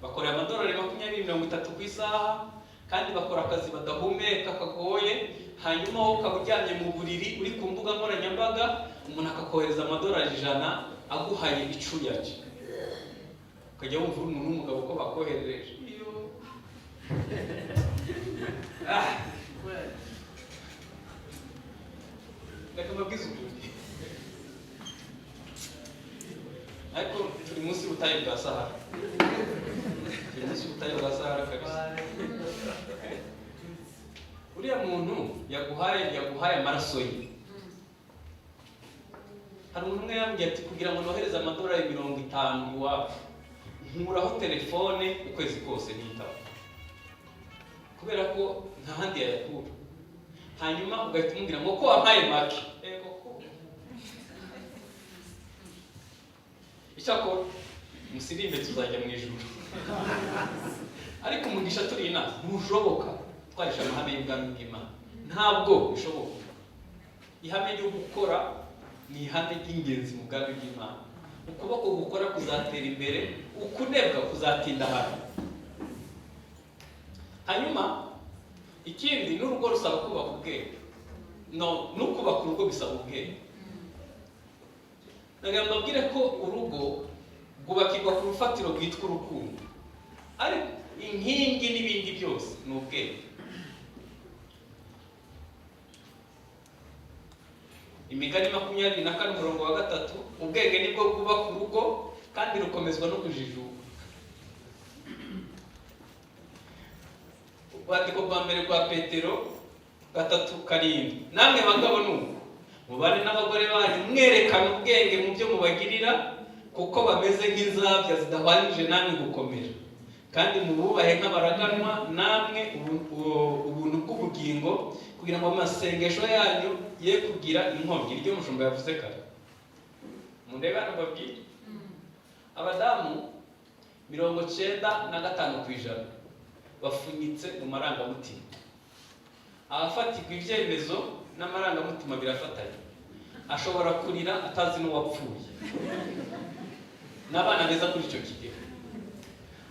Bakorera amadolari 20, 30 ku isaha, kandi bakora akazi badahumeka kagoye. Hanyuma wowe ukaba uryamye mu buriri uri ku mbuga nkoranyambaga, umuntu akakohereza amadolari 100 aguhaye icuya cye, ukajya wumva uri umuntu w'umugabo ko bakoherereje. Iyo. Ah. Reka mbabwize ukuri, ariko turi munsi y'ubutayu bwa Sahara, turi munsi y'ubutayu bwa Sahara kabisa. Uriya muntu yaguhaye amaraso ye. Hari umuntu umwe yambwiye ati: "Kugira ngo nohereze amadolari 50 iwacu, nkuraho telefone ukwezi kose ntitaba, kubera ko nta handi yayakura." Hanyuma ugahita umubwira ngo ko wampaye make. Ego ko icyakora musirimbe tuzajya mu ijuru, ariko umugisha turi inaha ntushoboka. Twarisha amahame y'ubwami bw'Imana, ntabwo bishoboka. Ihame ryo gukora ni ihame ry'ingenzi mu bwami bw'Imana. Ukuboko gukora kuzatera imbere, ukunebwa kuzatinda ahantu. Hanyuma ikindi, n'urugo rusaba kubaka ubwenge. No kubaka urugo bisaba ubwenge. Nagira ngo mbabwire ko urugo rwubakirwa ku rufatiro rwitwa urukundo, ariko inkingi n'ibindi byose ni ubwenge. Imigani 24 umurongo wa 3: "Ubwenge nibwo bwubaka urugo, kandi rukomezwa no kujijuka." Urwandiko rwa mbere rwa Petero 3:7: "Namwe bagabo nuko mubane n'abagore banyu mwerekana ubwenge mu byo mubagirira, kuko bameze nk'inzabya zidahwanyije namwe gukomera, kandi mububahe nk'abaraganwa namwe ubuntu bw'ubugingo, kugira ngo amasengesho yanyu ye kugira inkomyi." Iryo mushumba yavuze kare, mundebe hano mbabwire: abadamu 95% bafunyitse mu marangamutima. Abafatirwa ibyemezo n'amarangamutima birafatanya. Ashobora kurira atazi n'uwapfuye, n'abana beza kuri icyo kigero.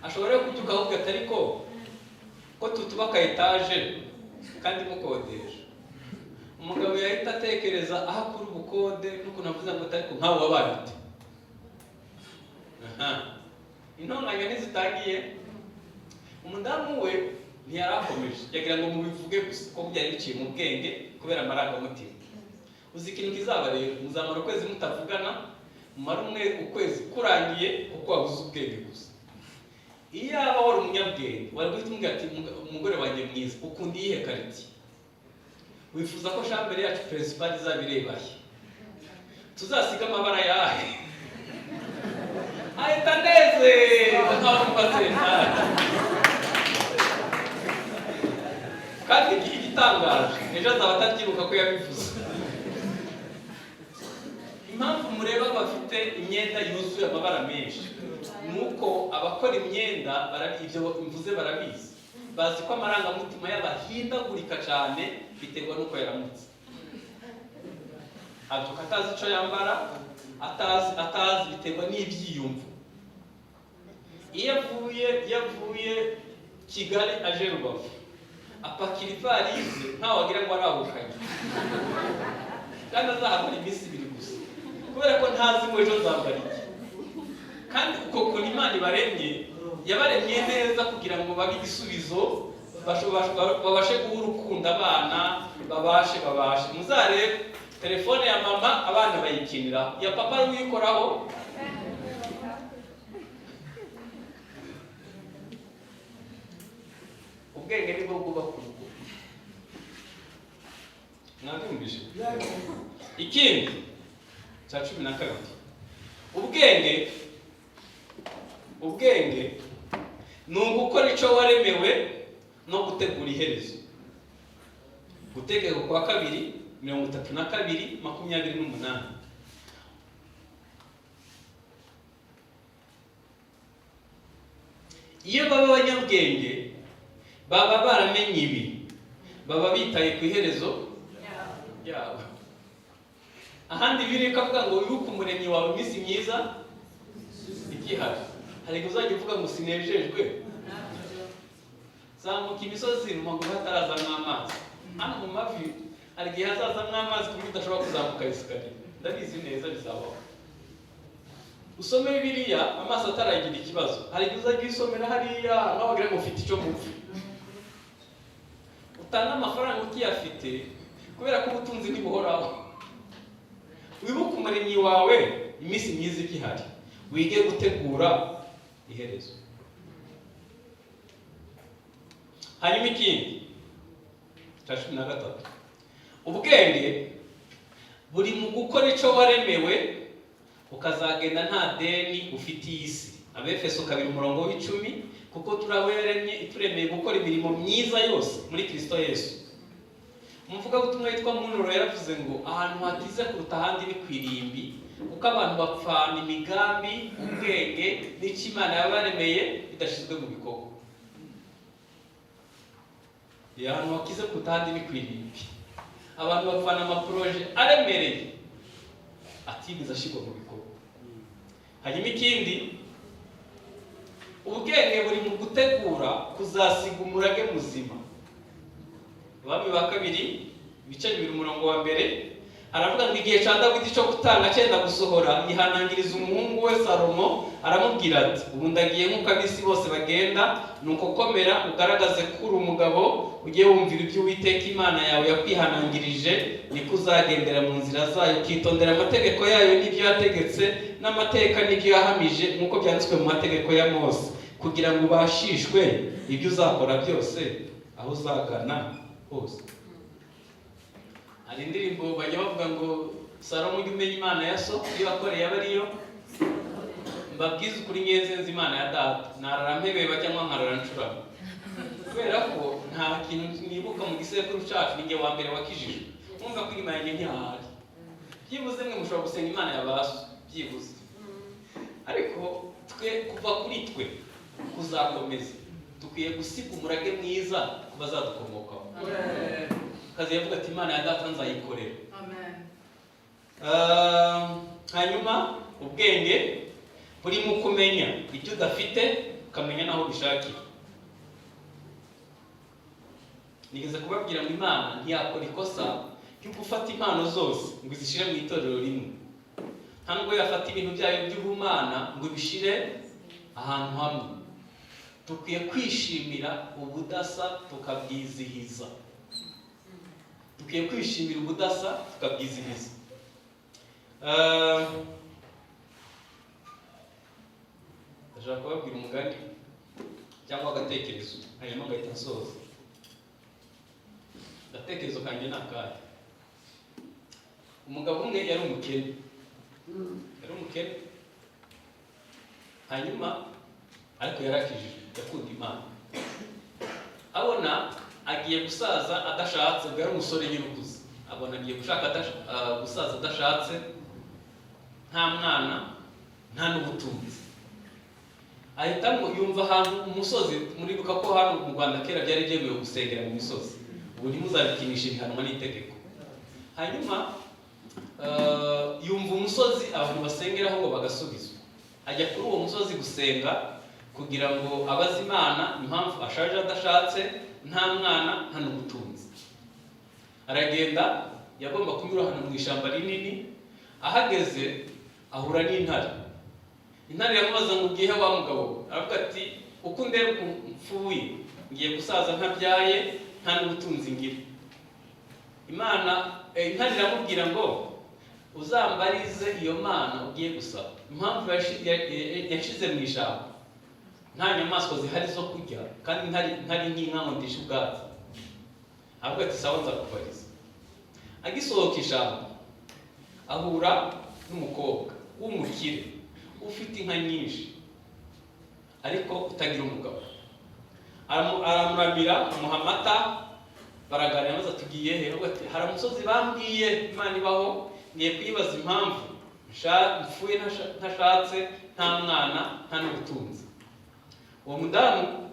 Ashobora rero kubyuka ahubwo atari ko tutubaka etaje kandi mukodesha. Umugabo yahita atekereza aho akura ubukode n'ukuntu avuze ngo ariko nkawe wabaye ute. Aha intonganya ntizitangiye. Umudamu we ntiyarakomeje, yagira ngo mubivuge gusa ko byari biciye mu bwenge kubera amarangamutima. Uzi ikintu kizaba rero? Muzamara ukwezi mutavugana, mumara umwe ukwezi kurangiye kuko wabuze ubwenge gusa. Iyo yaba wari umunyabwenge, wari guhita umubwira ati: "Umugore wanjye mwiza, ukunda iyihe quartier? Wifuza ko chambre yacu principale izaba ireba he? Tuzasiga amabara yahe?" Ahita anezerwa nkaho mubatse etaje. Kandi igitangaje, ejo azaba atabyibuka ko yabivuze. Impamvu mureba bafite imyenda yuzuye amabara menshi ni uko abakora imyenda ibyo mvuze barabizi. Bazi ko amarangamutima yabo ahindagurika cyane biterwa n'uko yaramutse. Abyuka atazi icyo yambara, atazi, biterwa n'ibyiyumvo. Iyo avuye Kigali aje Rubavu, apakira ivarize nkaho wagira ngo arahukanye, kandi azahamara iminsi 2 gusa, kubera ko ntazi ngo ejo nzambara iki. Kandi uko kuntu Imana ibaremye, yabaremye neza kugira ngo babe igisubizo, babashe guha urukundo abana, babashe. Muzarebe telefone ya mama, abana bayikiniraho; iya papa ari uyikoraho. Ubwenge nibwo bwubaka urugo. Mwabyumvise? Ikindi cya 12, ubwenge ni ugukora icyo waremewe no gutegura iherezo. Gutegeka kwa kabiri 32:28. Iyo baba abanyabwenge, baba baramenye ibi, baba bitaye ku iherezo ryabo. Ahandi biri kavuga ngo wibuke Umuremyi wawe iminsi myiza igihari. Hari igihe uzajya uvuga ngo sinejejwe. Zamuka imisozi mu maguru hatarazamo amazi. Hano mu mavi hari igihe hazazamo amazi ku buryo udashobora kuzamuka escalier. Ndabizi neza, bizabaho. Usome Bibiliya amaso ataragira ikibazo. Hari igihe uzajya uyisomera hariya nkaho wagira ngo ufite icyo mupfa. Utanga amafaranga ukiyafite, kubera ko ubutunzi ntibuhoraho. Umuremyi wawe iminsi myiza igihari, wige gutegura iherezo. Hanyuma ikindi cya 13, ubwenge buri mu gukora icyo waremewe, ukazagenda nta deni ufitiye isi. Abefeso 2 umurongo w'10, kuko turi abo yaremye, ituremeye gukora imirimo myiza yose muri Kristo Yesu. Umuvugabutumwa witwa Munro yaravuze ngo ahantu hakize kuruta ahandi ni ku irimbi, kuko abantu bapfana imigambi, ubwenge n'icyo Imana yabaremeye bidashyizwe mu bikorwa. Ahantu hakize kuruta ahandi ni ku irimbi, abantu bapfana amaprojets aremereye atigeze ashyirwa mu bikorwa. Hanyuma ikindi, ubwenge buri mu gutegura kuzasiga umurage muzima. Abami ba Kabiri ibice 2 umurongo wa 1 aravuga ngo igihe cya Dawidi cyo gutanga cyenda gusohora, yihanangiriza umuhungu we Salomo, aramubwira ati: "Ubu ndagiye nk'uko ab'isi bose bagenda. Nuko komera, ugaragaze ko uri umugabo, ujye wumvira ibyo Uwiteka Imana yawe yakwihanangirije, niko uzagendera mu nzira zayo, ukitondera amategeko yayo n'ibyo yategetse n'amateka n'ibyo yahamije, nk'uko byanditswe mu mategeko ya Mose, kugira ngo ubashishwe ibyo uzakora byose aho uzagana hose." Hari indirimbo bajya bavuga ngo: "Salomo, ujye umenya Imana ya so, iyo wakoreye aba ariyo." Mbabwize ukuri, ngenze nzi Imana ya data, narara mpebeba cyangwa nkarara ncurama, kubera ko nta kintu nibuka mu gisekuru cyacu. Ni njye wa mbere wakijijwe. Mwumva ko inyuma yanjye ntihahari. Byibuze mwe mushobora gusenga Imana ya ba so byibuze, ariko twe kuva kuri twe kuzakomeza, dukwiye gusiga umurage mwiza ku bazadukomokaho. Kazi yavuga ati: "Imana ya data nzayikorera."
Amen.
Hanyuma ubwenge buri mu kumenya ibyo udafite, ukamenya n'aho ubishakira. Nigeze kubabwira ngo Imana ntiyakora ikosa ryo gufata impano zose ngo izishyire mu itorero rimwe. Nta nubwo yafata ibintu byayo by'ubumana ngo ibishyire ahantu hamwe. Dukwiye kwishimira ubudasa tukabwizihiza. Dukwiye kwishimira ubudasa tukabwizihiza. Ndashaka kubabwira umugani cyangwa agatekerezo, hanyuma ngahita nsoza. Agatekerezo kanjye ni akahe? Umugabo umwe yari umukene, yari umukene, hanyuma ariko yarakijijwe, yakunda Imana. Abona agiye gusaza adashatse. Ubwo yari umusore nyine ukuze, abona agiye gushaka gusaza adashatse, nta mwana, nta n'ubutunzi. Ahitamo, yumva ahantu umusozi. Muribuka ko hano mu Rwanda kera byari byemewe gusengera mu misozi. Ubu ntimuzabikinishe, ibihanwa n'itegeko. Hanyuma yumva umusozi abantu basengeraho ngo bagasubizwa. Ajya kuri uwo musozi gusenga kugira ngo abaze Imana impamvu ashaje adashatse, nta mwana, nta n'ubutunzi. Aragenda, yagomba kunyura ahantu mu ishyamba rinini. Ahageze ahura n'intare. Intare iramubaza ngo: "Ugiye wa mugabo we?" Aravuga ati: "Uko ndeba uku mpfuye, ngiye gusaza ntabyaye, nta n'ubutunzi ngira." Imana, intare iramubwira ngo: "Uzambarize iyo Mana ugiye gusaba impamvu yashize mu ishyamba, nta nyamaswa zihari zo kurya, kandi ntari nk'inka ngo ndishe ubwatsi." Avuga ati: "Sawa, nzakubariza." Agisohoka ishyamba ahura n'umukobwa w'umukire ufite inka nyinshi ariko utagira umugabo. Aramuramira, amuha amata, baraganira, maze tugiye he? Avuga ati: "Hari umusozi bambwiye Imana ibaho, ngiye kuyibaza impamvu mpfuye ntashatse, nta mwana, nta n'ubutunzi." Uwo mudamu,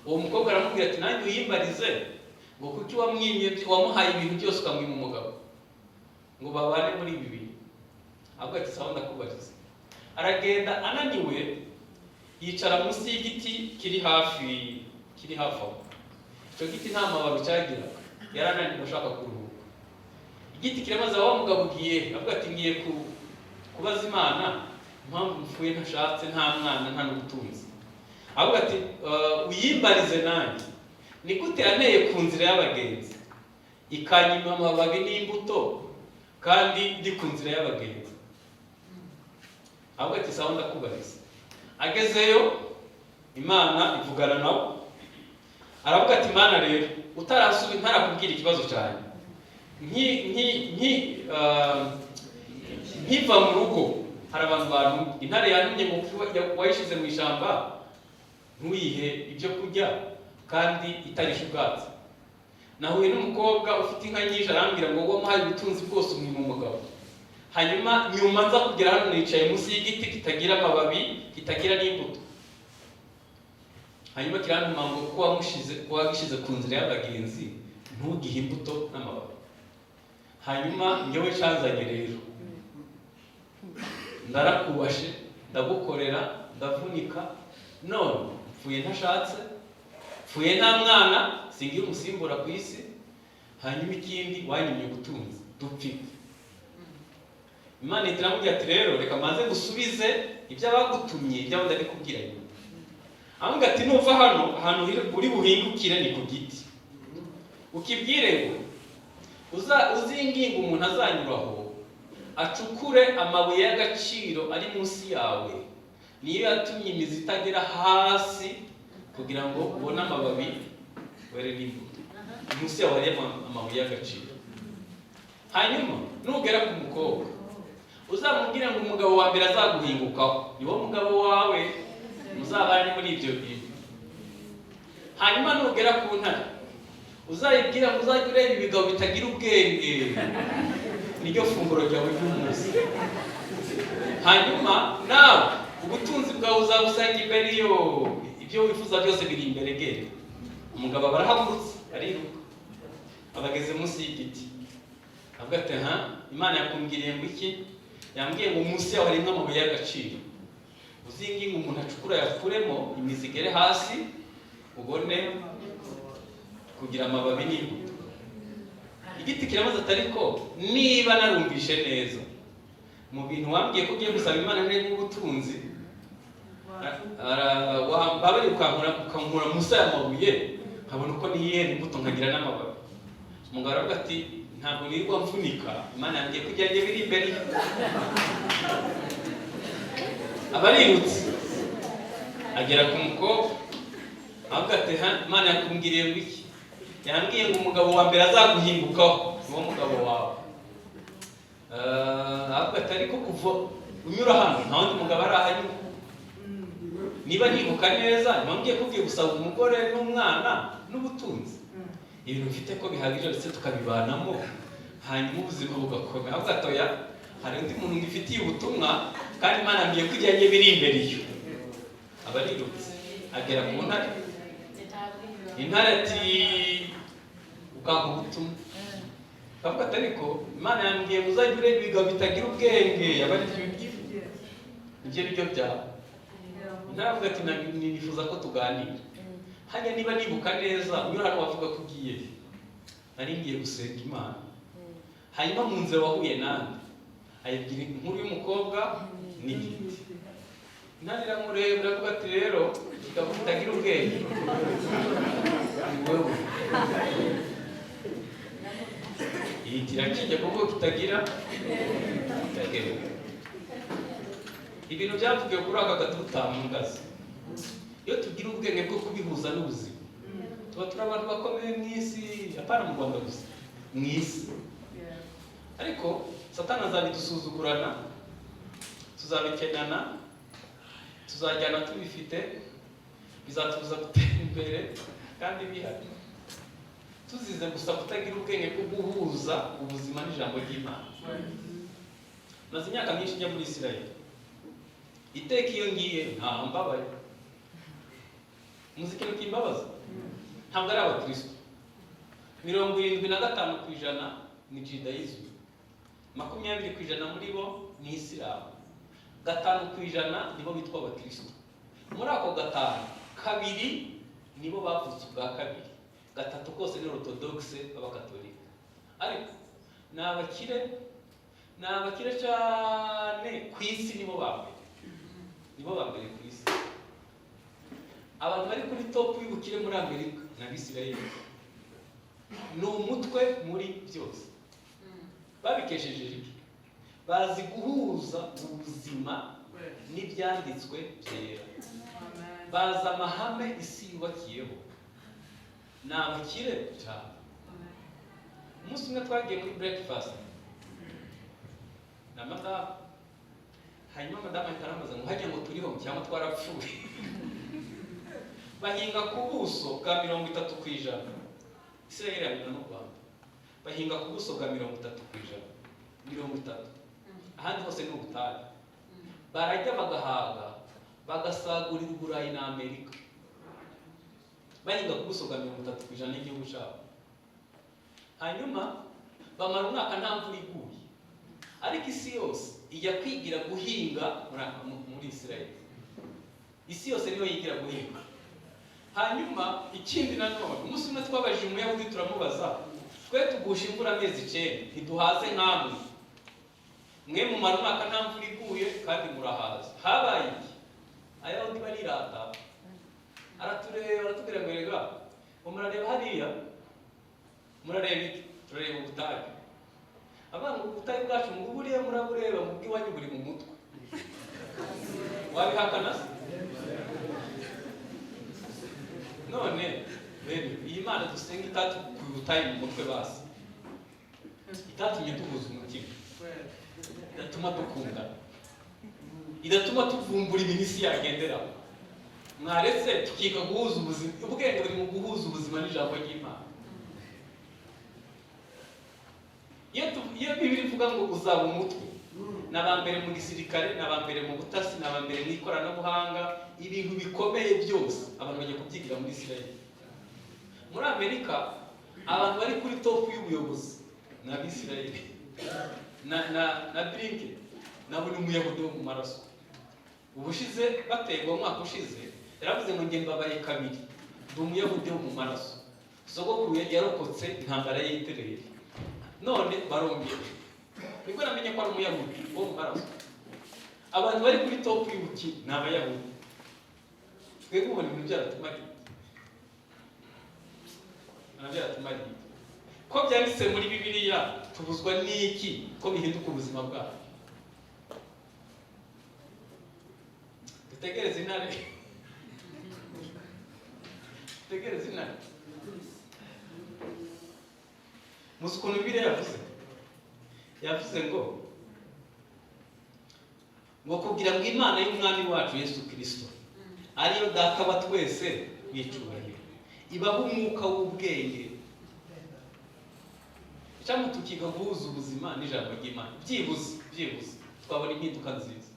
uwo mukobwa aramubwira ati: "Nanjye uyimbarize ngo kuki wamwimye, wamuhaye ibintu byose, ukamwima umugabo ngo babane muri ibi bintu." Avuga ati: "Sawa, ndakubariza." Aragenda ananiwe, yicara munsi y'igiti kiri hafi aho. Icyo giti nta mababi cyagiraga. Yari ananiwe, ashaka kuruhuka. Igiti kiramaze: "Wa mugabo, ugiye?" Avuga ati: "Ngiye kubaza Imana impamvu mpfuye ntashatse, nta mwana, nta n'ubutunzi." Avuga ati: "Uyimbarize nanjye, ni gute yanteye ku nzira y'abagenzi, ikanyima amababi n'imbuto, kandi Kandi ndi ku nzira y'abagenzi." Ahubwo ati: "Sawa, ndakubariza." Agezeyo, Imana ivugana nawe. Aravuga ati: "Imana rero, utarasubi ntarakubwira ikibazo cyanjye, nki nki nki ah, nkiva mu rugo hari abantu bantumye. Intare yantumye ngo wayishize mu ishyamba ntuyihe ibyo kurya kandi itarisha ubwatsi. Nahuye n'umukobwa ufite inka nyinshi, arambwira ngo wamuhaye ubutunzi bwose, umwima umugabo. Hanyuma nyuma nza kugera hano, nicaye munsi y'igiti kitagira amababi, kitagira n'imbuto. Hanyuma kirantuma ngo ko wamushize, ko wagishize ku nzira y'abagenzi, ntugihe imbuto n'amababi. Hanyuma njyewe canzanye rero, ndarakubashe, ndagukorera, ndavunika, none mpfuye ntashatse, mpfuye nta mwana, singira umusimbura ku isi. Hanyuma ikindi, wanyimye ubutunzi, dupfike." Imana ihita iramubwira ati: "Rero reka mbanze ngusubize ibyo abagutumye, ibyo ndabikubwira nyuma." Aramubwira ati: "Nuva hano, ahantu uri buhingukire ni ku giti, ukibwire ngo uzinginga umuntu azanyuraho acukure amabuye y'agaciro ari munsi yawe, niyo yatumye imizi itagera hasi kugira ngo ubone amababi were n'imbuto. Munsi yawe harimo amabuye y'agaciro. Hanyuma nugera ku mukobwa, uzamubwire ngo umugabo wa mbere azaguhingukaho ni wo mugabo wawe, muzabane muri ibyo bintu. Hanyuma nugera ku ntare, uzayibwira ngo uzajye ureba ibigabo bitagira ubwenge, niryo funguro ryawe ry'umunsi. Hanyuma nawe ubutunzi bwawe uzabusanga imbere, iyo ibyo wifuza byose biri imbere, genda." Umugabo aba arahagurutse, ariruka, abageze munsi y'igiti, avuga ati: "Ha, Imana yakumbwiriye ngo iki? Yambwiye ngo munsi yaho harimo amabuye y'agaciro. Uzinginga umuntu acukura yakuremo, imizi igere hasi, ubone kugira amababi n'imbuto." Igiti kiramaze ati: "Ariko niba narumvishe neza, mu bintu wambwiye ko ugiye gusaba Imana harimo ubutunzi, wambabariye ukankura munsi y'aya mabuye, nkabona uko niyera imbuto, nkagira n'amababi." Umugabo aravuga ati: "Ntabwo nirirwa mvunika, Imana yambwiye ko ibyanjye biri imbere." Aba arirutse, agera ku mukobwa, avuga ati: "Ha, Imana yakumbwiriye ngo iki? Yambwiye ngo umugabo wa mbere azaguhingukaho ni wo mugabo wawe." Avuga ati: "Ariko kuva unyura hano nta wundi mugabo arahanyura. Niba nibuka neza, ntiwambwiye ko ugiye gusaba umugore n'umwana n'ubutunzi? Ibintu mfite ko bihagije, ndetse tukabibanamo, hanyuma ubuzima bugakomera." Avuga ati: "Oya, hari undi muntu ngifitiye ubutumwa, kandi Imana yambwiye ko ibyanjye biri imbere." Iyo aba arirutse, agera ku ntare. Intare ati: "Ukampa ubutumwa." Akavuga ati: "Ariko Imana yambwiye ngo uzajye ureba ibigabo bitagira ubwenge, aba ari byo nibyo biryo byawe." Intare avuga ati: "Nifuza ko tuganira. Hajya niba nibuka neza, unyura hano wavuga ko ugiye he?" "Nari ngiye gusenga Imana." "Hanyuma mu nzira wahuye nande?" Ayibwira inkuru y'umukobwa n'igiti. Intare iramureba, iravuga ati: "Rero ikigabo kitagira ubwenge ni wowe." Ihita irakijya kuko kitagira. Ibintu byavugiwe kuri aka gatuta mu ngazi, iyo tugira ubwenge bwo kubihuza n'ubuzima, tuba turi abantu bakomeye mu isi, apana mu Rwanda gusa, mu isi. Ariko Satani azabidusuzugurana, tuzabikenana, tuzajyana tubifite, bizatubuza gutera imbere kandi bihari, tuzize gusa kutagira ubwenge bwo guhuza ubuzima n'ijambo ry'Imana. Maze imyaka myinshi njya muri Israel. Iteka iyo ngiye ntaha mbabaye. Muzi ikintu kimbabaza? Ntabwo ari abakristo. 75% ni Judaism, 20% muri bo ni Isilamu, 5% nibo bitwa abakristo. Muri ako gatanu, kabiri nibo bavutse ubwa kabiri, gatatu kose ni Orthodoxe b'Abakatolika. Ariko ni abakire, ni abakire cyane ku isi, nibo ba mbere, nibo ba mbere ku isi. Abantu bari kuri top y'ubukire muri Amerika ni Abisirayeli, ni umutwe muri byose. Babikesheje iki? Bazi guhuza ubuzima n'ibyanditswe byera, bazi amahame isi yubakiyeho. Ni abakire cyane. Umunsi umwe twagiye muri breakfast na madamu, hanyuma madamu ahita arambaza ngo: "Hajya ngo turiho cyangwa twarapfuye?" Bahinga ku buso bwa 30%. Israel irangana n'u Rwanda. Bahinga ku buso bwa 30%, 30. Ahandi hose ni ubutayu. Barajya bagahaga, bagasagurira Uburayi na Amerika. Bahinga ku buso bwa 30% y'igihugu cyabo. Hanyuma bamara umwaka nta mvura iguye, ariko isi yose ijya kwigira guhinga muri Israel. Isi yose niyo yigira guhinga. Hanyuma ikindi nanone, umunsi umwe twabajije Umuyahudi, turamubaza: "Twe tugusha imvura amezi 9, ntiduhaze nkamwe. Mwe mumara umwaka nta mvura iguye kandi murahaza, habaye iki?" Abayahudi barirata. Aratureba, aratubwira ngo: "Erega ngo murareba hariya, murareba iki?" "Turareba ubutayu." Abana ngo: "Ubutayu bwacu ngo buriya murabureba, ngo ubw'iwanyu buri mu mutwe." Wabihakana se? None bene iyi Mana dusenga itatukuye ubutayu mu mutwe, basi itatumye duhuza umutima, idatuma dukundana, idatuma tuvumbura ibintu isi yagenderaho, mwaretse tukiga guhuza ubuzima? Ubwenge buri mu guhuza ubuzima n'ijambo ry'Imana. Iyo Bibiliya ivuga ngo uzaba umutwe, ni aba mbere mu gisirikare, ni aba mbere mu butasi, ni aba mbere mu ikoranabuhanga. Ibintu bikomeye byose abantu bajya kubyigira muri Israel. Muri Amerika, abantu bari kuri top y'ubuyobozi ni Abisirayeli. Na Blinken nawe ni Umuyahudi wo mu maraso. Ubushize baterwa, umwaka ushize, yaravuze ngo: "Njye mbabaye kabiri, ndi Umuyahudi wo mu maraso. Sogokuru yarokotse intambara ya Hitler, none barongera nibwo namenye ko ari Umuyahudi wo mu maraso." Abantu bari kuri top y'ubukire ni Abayahudi. Twebwe ubona ibintu byaratumariye, byaratumariye ko byanditse muri Bibiliya, tubuzwa n'iki ko bihinduka ubuzima bwacu? Dutegereze intare? Dutegereze intare? Muzi ukuntu Bibiliya yavuze ngo kugira ngo Imana y'Umwami wacu Yesu Kirisito, ariyo Data wa twese w'icyubahiro, ibaho umwuka w'ubwenge, cyangwa tukiga guhuza ubuzima n'ijambo ry'Imana. Byibuze twabona impinduka nziza.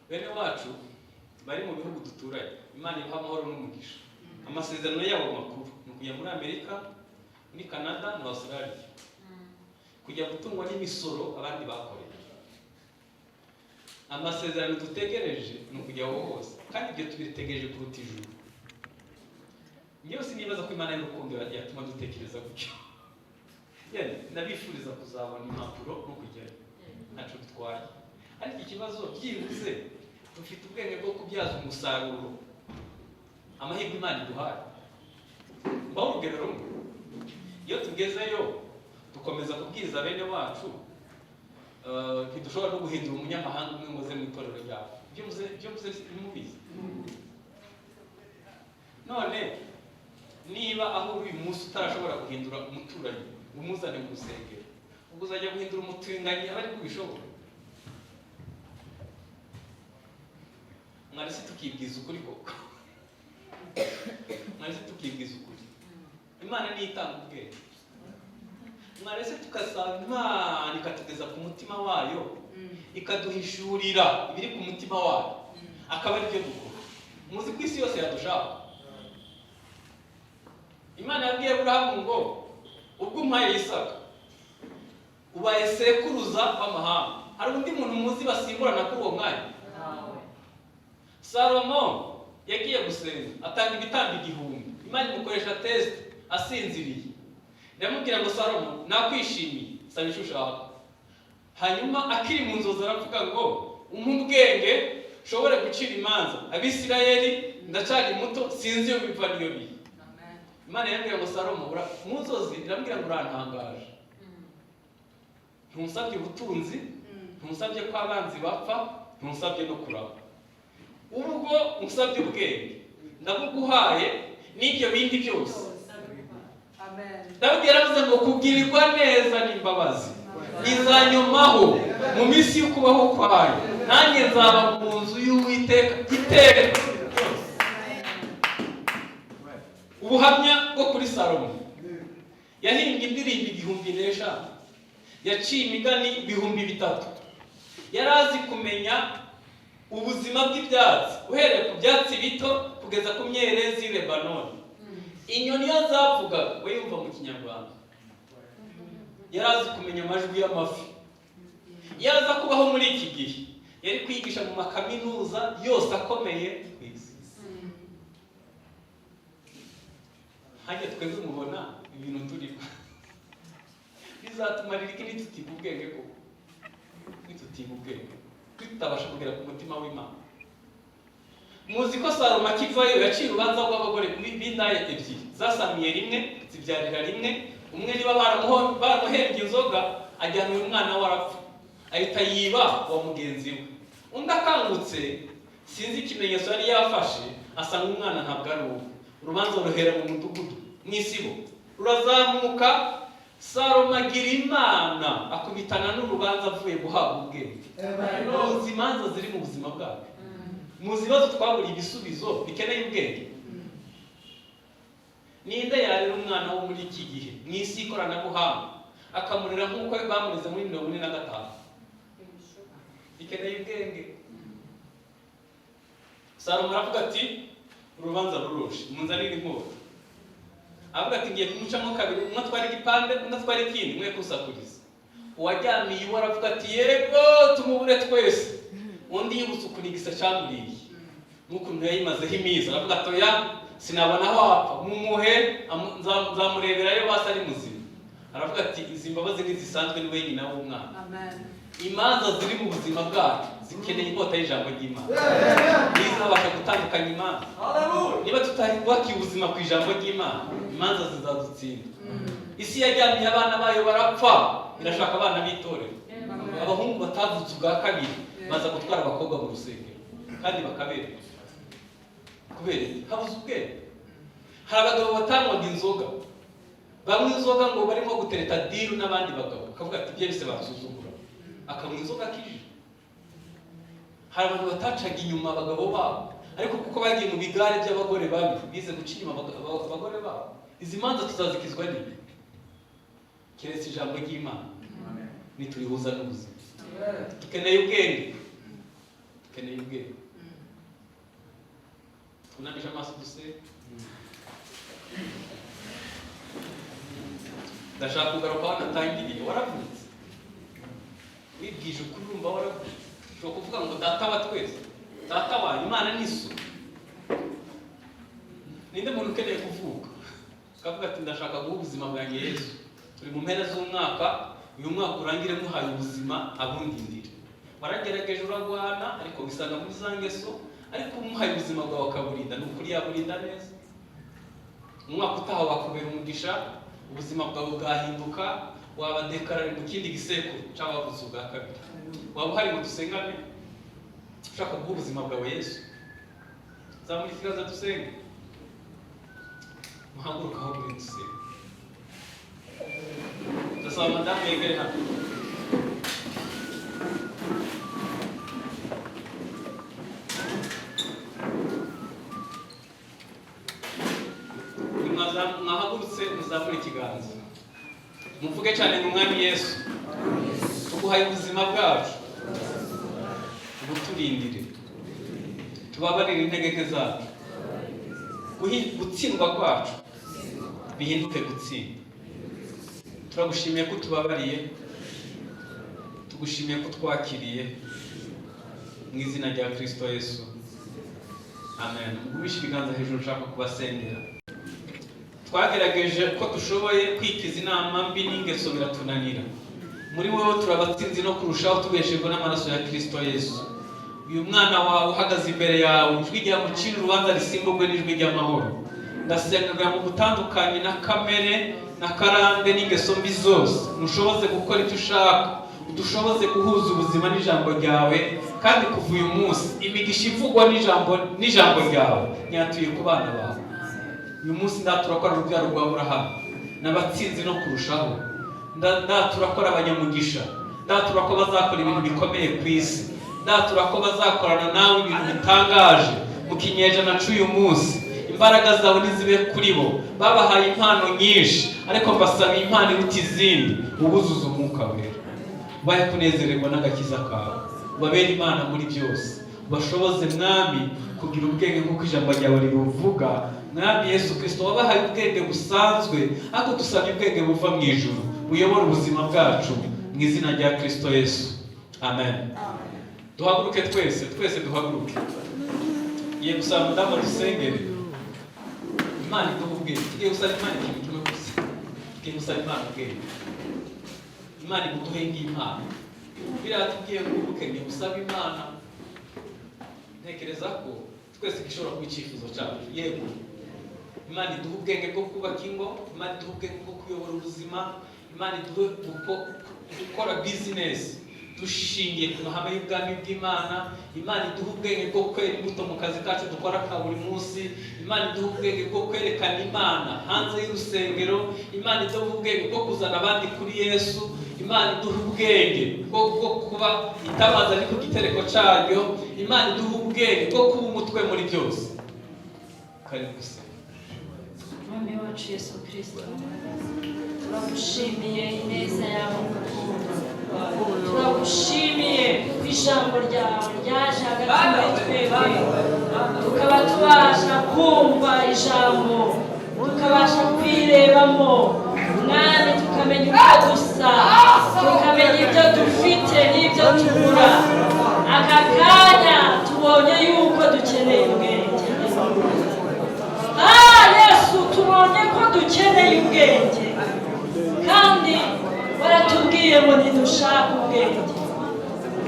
Bene wacu bari mu bihugu duturanye, Imana ibaha amahoro n'umugisha. Amasezerano yabo makuru ni ukujya muri Amerika, muri Canada na Australia, kujya gutungwa n'imisoro abandi bakoreye. Amasezerano dutegereje ni ukujya aho hose, kandi ibyo tubitegereje kuruta ijuru. Njyewe sinibaza ko Imana y'urukundo yatuma dutekereza gutyo. Yani nabifuriza kuzabona impapuro no kujyayo, ntacyo bitwaye. Ariko ikibazo, byibuze dufite ubwenge bwo kubyaza umusaruro amahirwe Imana iduhaye? Mbaho urugero rumwe. Iyo tugezeyo dukomeza kubwiriza bene wacu, ntidushobora no guhindura umunyamahanga umwe ngo aze mu itorero ryacu. Ibyo mvuze ntimubizi? None niba aho uri uyu munsi utarashobora guhindura umuturanyi ngo umuzane mu rusengero, ubwo uzajya guhindura umutinganyi aba ari kubishobora? Mwarese tukibwiza ukuri koko? Mwarese tukibwiza ukuri? Imana niyo itanga ubwenge. Mwarese tugasaba Imana ikatugeza ku mutima wayo, ikaduhishurira ibiri ku mutima wayo, akaba aribyo dukora? Muzi ko isi yose yadushaka. Imana yabwiye Aburahamu ngo: "Ubwo umpaye Isaka, ubaye sekuruza w'amahanga." Hari undi muntu muzi basimburana kuri uwo mwanya? Salomo yagiye gusenga, atanga ibitambo 1000. Imana imukoresha test asinziriye, iramubwira ngo: "Salomo, nakwishimiye, saba icyo ushaka." Hanyuma akiri mu nzozi aravuga ngo: "Umpe ubwenge nshobore gucira imanza Abisirayeli, ndacyari muto, sinzi iyo biva n'iyo bihe." Imana irambwira ngo Salomo, mu nzozi irambwira ngo urantangaje, ntusabye ubutunzi, ntusabye ko abanzi bapfa, ntusabye no kuraba, ubwo usabye ubwenge ndabuguhaye n'ibyo bindi byose. Dawidi yaravuze ngo kugirirwa neza n'imbabazi bizanyomaho mu minsi y'ukubaho kwayo, nanjye nzaba mu nzu y'Uwiteka iteka ryose. Ubuhamya bwo kuri Salomo: yahimbye indirimbo 1005, yaciye imigani 3000, yari azi kumenya ubuzima bw'ibyatsi uhereye ku byatsi bito kugeza ku myerezi y'i Lebanoni. Inyoni iyo zavugaga we yumva mu Kinyarwanda. Yari azi kumenya amajwi y'amafi. Iyo aza kubaho muri iki gihe, yari kwigisha mu makaminuza yose akomeye ku isi. Hajya twebwe mubona ibintu turimo bizatumarira iki nitutiga ubwenge koko? Nitutiga ubwenge, tutabasha kugera ku mutima w'Imana. Muzi ko Salomo akivayo yaciye urubanza rw'abagore b'indaya ebyiri zasamiye rimwe, zibyarira rimwe. Umwe niba baramuhembye inzoga, ajyana uyu mwana we arapfa, ahita yiba wa mugenzi we. Undi akangutse, sinzi ikimenyetso yari yafashe, asanga umwana ntabwo ari uwe. Urubanza ruhera mu mudugudu, mu isibo, rurazamuka. Salomo agira Imana, akubitana n'urubanza avuye guhabwa ubwenge. Muzi imanza ziri mu buzima bwacu, muzi ibibazo twaburiye ibisubizo bikeneye ubwenge. Ninde yarera umwana wo muri iki gihe mu isi y'ikoranabuhanga, akamurera nk'uko bamureze muri 45? Bikeneye ubwenge. Salomo aravuga ati: "Urubanza ruroshe, munzanire inkota." Avuga ati: "Ngiye kumucamo kabiri, umwe atwara igipande, undi atwara ikindi, mwe kusakuriza." Uwajyamiye iwe aravuga ati: "Yego, tumubure twese." Undi yibutse ukuntu igisa cyamuriye n'ukuntu yayimazeho iminsi, aravuga ati: "Oya, sinabona aho apfa, mumuhe, nzamureberayo basi ari muzima." Aravuga ati: "Izi mbabazi ntizisanzwe, ni we nyina w'umwana." Imanza ziri mu buzima bwacu zikeneye inkota y'ijambo ry'Imana, nizabasha gutandukanya imanza. Niba tutari ubuzima ku ijambo ry'Imana, imanza zizadutsinda. Isi yajyamiye abana bayo barapfa, irashaka abana b'itorero. Abahungu batavutse ubwa kabiri baza gutwara abakobwa mu rusengero kandi bakabereka. Kubera iki? Habuze ubwenge. Hari abagabo batanywaga inzoga, banywa inzoga ngo barimo gutereta deal n'abandi bagabo, bakavuga ati: "Ibyo bise bansuzugura," akanywa inzoga akije. Hari abantu batacaga inyuma abagabo babo, ariko kuko bagiye mu bigare by'abagore babi, bize guca inyuma abagore babo. Izi manza tuzazikizwa n'iki keretse ijambo ry'Imana niturihuza n'ubuzima? Dukeneye ubwenge, dukeneye ubwenge. Twunamishe amaso dusenge. Ndashaka kugaruka aho natangiriye. Waravutse wibwije ukuri, urumva waravutse, ushobora kuvuga ngo: "Data wa twese, data wanyu, Imana ni so." Ninde muntu ukeneye kuvuka akavuga ati: "Ndashaka guha ubuzima bwanjye Yesu"? Turi mu mpera z'umwaka, uyu mwaka urangire muhaye ubuzima abundindire. Waragerageje urarwana, ariko wisanga muri za ngeso, ariko umuhaye ubuzima bwawe akaburinda, ni ukuri yaburinda neza. Umwaka utaha wakubera umugisha, ubuzima bwawe bwahinduka, waba déclaré mu kindi gisekuru cyangwa wavutse ubwa kabiri. Waba uhari ngo dusengane, ushaka guha ubuzima bwawe Yesu? Zamura ikiganza dusenge. Muhaguruka aho muri dusenge. Ndasaba madamu yegere hano. Mwahagurutse, muzamure ikiganza, muvuge cyane mu Mwami Yesu, tuguhaye ubuzima bwacu, ubuturindire, tubabarire intege nke zacu. Gutsindwa kwacu bihinduke gutsinda. Turagushimiye ko utubabariye, tugushimiye ko twakiriye, mu izina rya Kirisito Yesu, amen. Mugumishe ibiganza hejuru, nshaka kubasengera. Twagerageje uko dushoboye kwikiza inama mbi n'ingeso, biratunanira. Muri wowe turabatsinzi no kurushaho, tubeshejwe n'amaraso ya Kirisito Yesu. Uyu mwana wawe uhagaze imbere yawe, ijwi ryamucira urubanza risimburwe n'ijwi ry'amahoro. Ndasenga kugira ngo mutandukanye na kamere na karande n'ingeso mbi zose, mushoboze gukora icyo ushaka, udushoboze guhuza ubuzima n'ijambo ryawe. Kandi kuva uyu munsi, imigisha ivugwa n'ijambo ryawe nyatuye ku bana bawe. Uyu munsi ndatura ko ari urubyaro rwa Burahamu n'abatsinzi no kurushaho. Ndatura ko ari abanyamugisha, ndatura ko bazakora ibintu bikomeye ku isi, ndatura ko bazakorana nawe ibintu bitangaje mu kinyejana cy'uyu munsi. Imbaraga zawe nizibe kuri bo. Babahaye impano nyinshi, ariko mbasaba impano iruta izindi, ubuzuza Umwuka Wera, ubahe kunezererwa n'agakiza kawe, ubabere Imana muri byose, ubashoboze, Mwami, kugira ubwenge nk'uko ijambo ryawe ribuvuga. Mwami Yesu Kirisito, wabahaye ubwenge busanzwe, ariko dusabye ubwenge buva mu ijuru buyobora ubuzima bwacu, mu izina rya Kirisito Yesu, amen. Duhaguruke twese, twese duhaguruke. Ngiye gusaba mudamu dusengere, Imana iduha ubwenge. Tugiye gusaba Imana ikintu kimwe gusa, tugiye gusaba Imana ubwenge, Imana iguduhe nk'impano. Biriya tubwiye ngo ubukeneye gusaba Imana, ntekereza ko twese gishobora kuba icyifuzo cyacu. Yego, Imana iduha ubwenge bwo kubaka ingo, Imana iduha ubwenge bwo kuyobora ubuzima, Imana iduhe gukora bizinesi dushingiye ku mahame y'ubwami bw'Imana, Imana iduha ubwenge bwo kwera imbuto mu kazi kacu dukora ka buri munsi, Imana iduha ubwenge bwo kwerekana Imana hanze y'urusengero, Imana iduha ubwenge bwo kuzana abandi kuri Yesu, Imana iduha ubwenge bwo kuba itabaza ari ku gitereko cyaryo, Imana iduha ubwenge bwo kuba umutwe muri byose. Karibu gusenga.
Mwami wacu Yesu Kirisito, turagushimiye ineza yawe n'urukundo. Turagushimiye ko ijambo ryawe ryaje hagati muri twebwe, tukaba tubasha kumva ijambo, tukabasha kwirebamo, Mwami, tukamenya uko dusa, tukamenya ibyo dufite n'ibyo tubura. Aka kanya tubonye yuko dukeneye ubwenge. Ah, Yesu, tubonye ko dukeneye ubwenge, kandi waratubwiye ngo ntidushake ubwenge.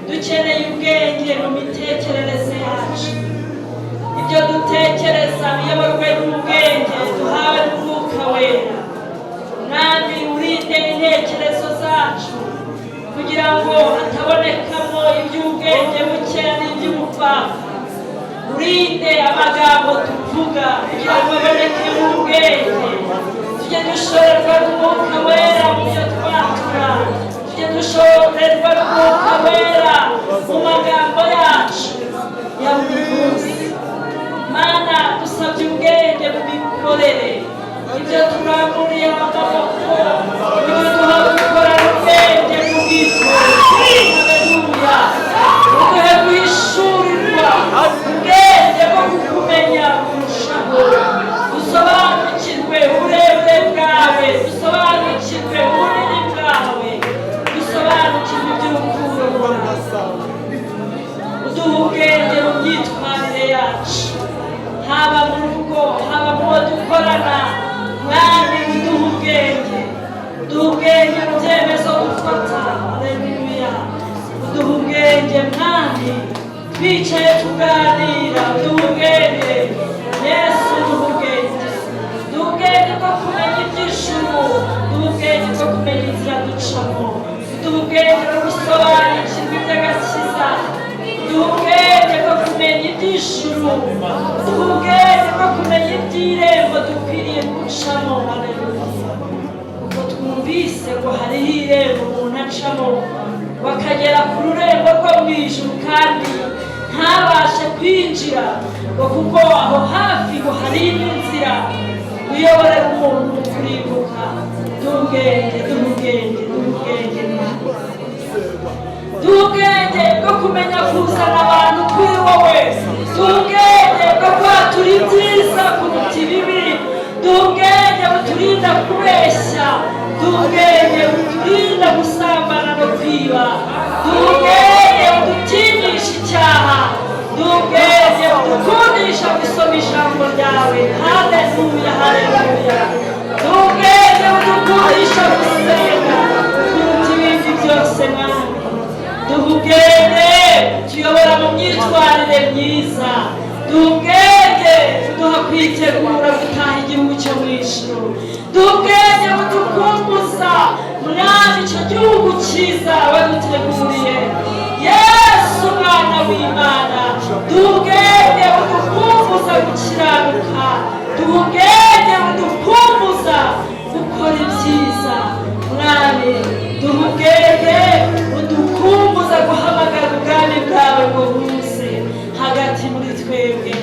Dukeneye ubwenge mu mitekerereze yacu. Ibyo dutekereza biyoborwe n'ubwenge duhawe n'Umwuka Wera. Mwami, urinde intekerezo zacu kugira ngo hatabonekamo iby'ubwenge bukeya n'iby'ubupfapfa. Urinde amagambo tuvuga kugira ngo abonekemo ubwenge. Tujye dushorerwa n'Umwuka Wera mu byo twatura, tujye dushorerwa n'Umwuka Wera mu magambo yacu ya buri munsi. Mana, dusabye ubwenge mu mikorere, ibyo turamburiye amaboko, ibyo duha gukorana ubwenge n'ubwitonzi. Haleluya! Uduhe guhishurirwa ubwenge bwo kukumenya kurushaho, dusobanukirwe uburebure bwawe, dusobanukirwe ubunini bwawe, dusobanukirwe iby'urukundo rwawe. Uduha ubwenge mu myitwarire yacu, haba mu rugo, haba mu bo dukorana. Mwami, uduha ubwenge, uduha ubwenge mu byemezo dufata. Haleluya! Uduha ubwenge, Mwami, twicaye tuganira, uduha ubwenge. Yesu, uduha ubwenge, duha ubwenge bwo kumenya iby'ijuru, duha ubwenge bwo kumenya inzira ducamo, duha ubwenge bwo gusobanukirwa iby'agakiza, duha ubwenge bwo kumenya iby'ijuru, duha ubwenge bwo kumenya iby'irembo dukwiriye gucamo. Haleluya! Kuko twumvise ngo hariho irembo umuntu acamo bakagera ku rurembo rwo mu ijuru, kandi ntabashe kwinjira, ngo kuko aho hafi ngo hari indi nzira uyoborera umuntu mu kurimbuka. Duha ubwenge, duha ubwenge, duha ubwenge, duha ubwenge bwo kumenya kuzana abantu kuri wowe, duha ubwenge bwo kwatura ibyiza kuruta ibibi, duha ubwenge buturinda kubeshya, duha ubwenge buturinda gusambana no kwiba, duha ubwenge budutinyisha icyaha, duha ubwenge budukundisha gusoma ijambo ryawe. Haleluya, haleluya! Duha ubwenge budukundisha gusenga kuruta ibindi byose. Mwami, duha ubwenge tuyobora mu myitwarire myiza, duha ubwenge tuduha kwitegura gutaha igihugu. Duha ubwenge budukumbuza, Mwami, icyo gihugu cyiza waduteguriye. Yesu Mwana w'Imana, duha ubwenge budukumbuza gukiranuka, duha ubwenge budukumbuza gukora ibyiza. Mwami, duha ubwenge budukumbuza guhamagara ubwami bwawe ngo buze hagati muri twebwe.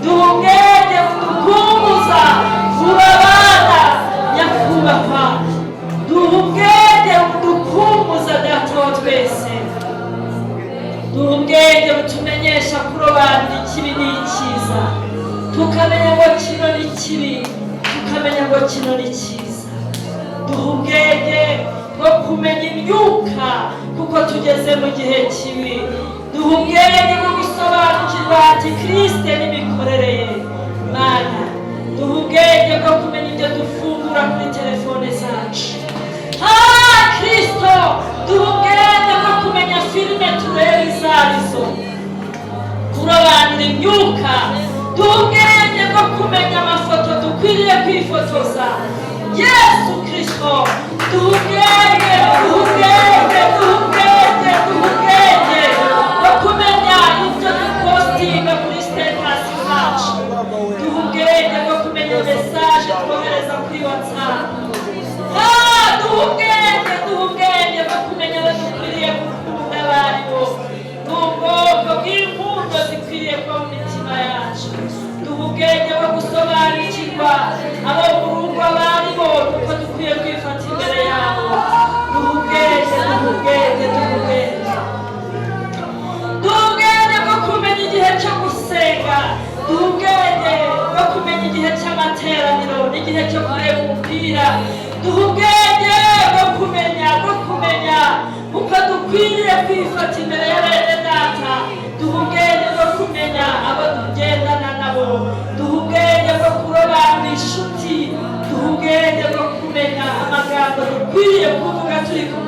Duha ubwenge budukumbuza kuba abana, nyakubahwa. Duha ubwenge budukumbuza Data wa twese. Duha ubwenge butumenyesha kurobanura ikibi n'icyiza, tukamenya ngo kino ni kibi, tukamenya ngo kino ni cyiza. Duha ubwenge bwo kumenya imyuka, kuko tugeze mu gihe kibi. Duha ubwenge bwo gusobanukirwa Antikristo n'imikorere ye. Mana, duha ubwenge bwo kumenya ibyo dufungura kuri telefone zacu. Ha Kristo, duha ubwenge bwo kumenya filime tureba izo arizo, kurobanura imyuka. Duha ubwenge bwo kumenya amafoto dukwiriye kwifotoza. Yesu Kristo, duha ubwenge, duha ubwenge, duha ubwenge, duha ubwenge bwo kumenya ibyo dupostinga kuri status zacu. Duha ubwenge bwo kumenya message twohereza kuri WhatsApp. Duha ubwenge, duha ubwenge bwo kumenya abo dukwiriye gukunda abo ari bo, ni ubwoko bw'inkundo zikwiriye kuba mu mitima yacu. Duha ubwenge bwo gusobanukirwa abo mu rugo abo ari bo, nuko dukwiye kwifata imbere yabo. Duha ubwenge, duha ubwenge, duha ubwenge. Duha ubwenge bwo kumenya igihe cyo gusenga. Duha ubwenge bwo kumenya igihe cy'amateraniro n'igihe cyo kureba umupira. Duha ubwenge bwo kumenya uko dukwiriye kwifata imbere ya bene data. Duha ubwenge bwo kumenya abo tugendana nabo. Duha ubwenge bwo kurobanura inshuti. Duha ubwenge bwo kumenya amagambo dukwiriye kuvuga turi kumwe.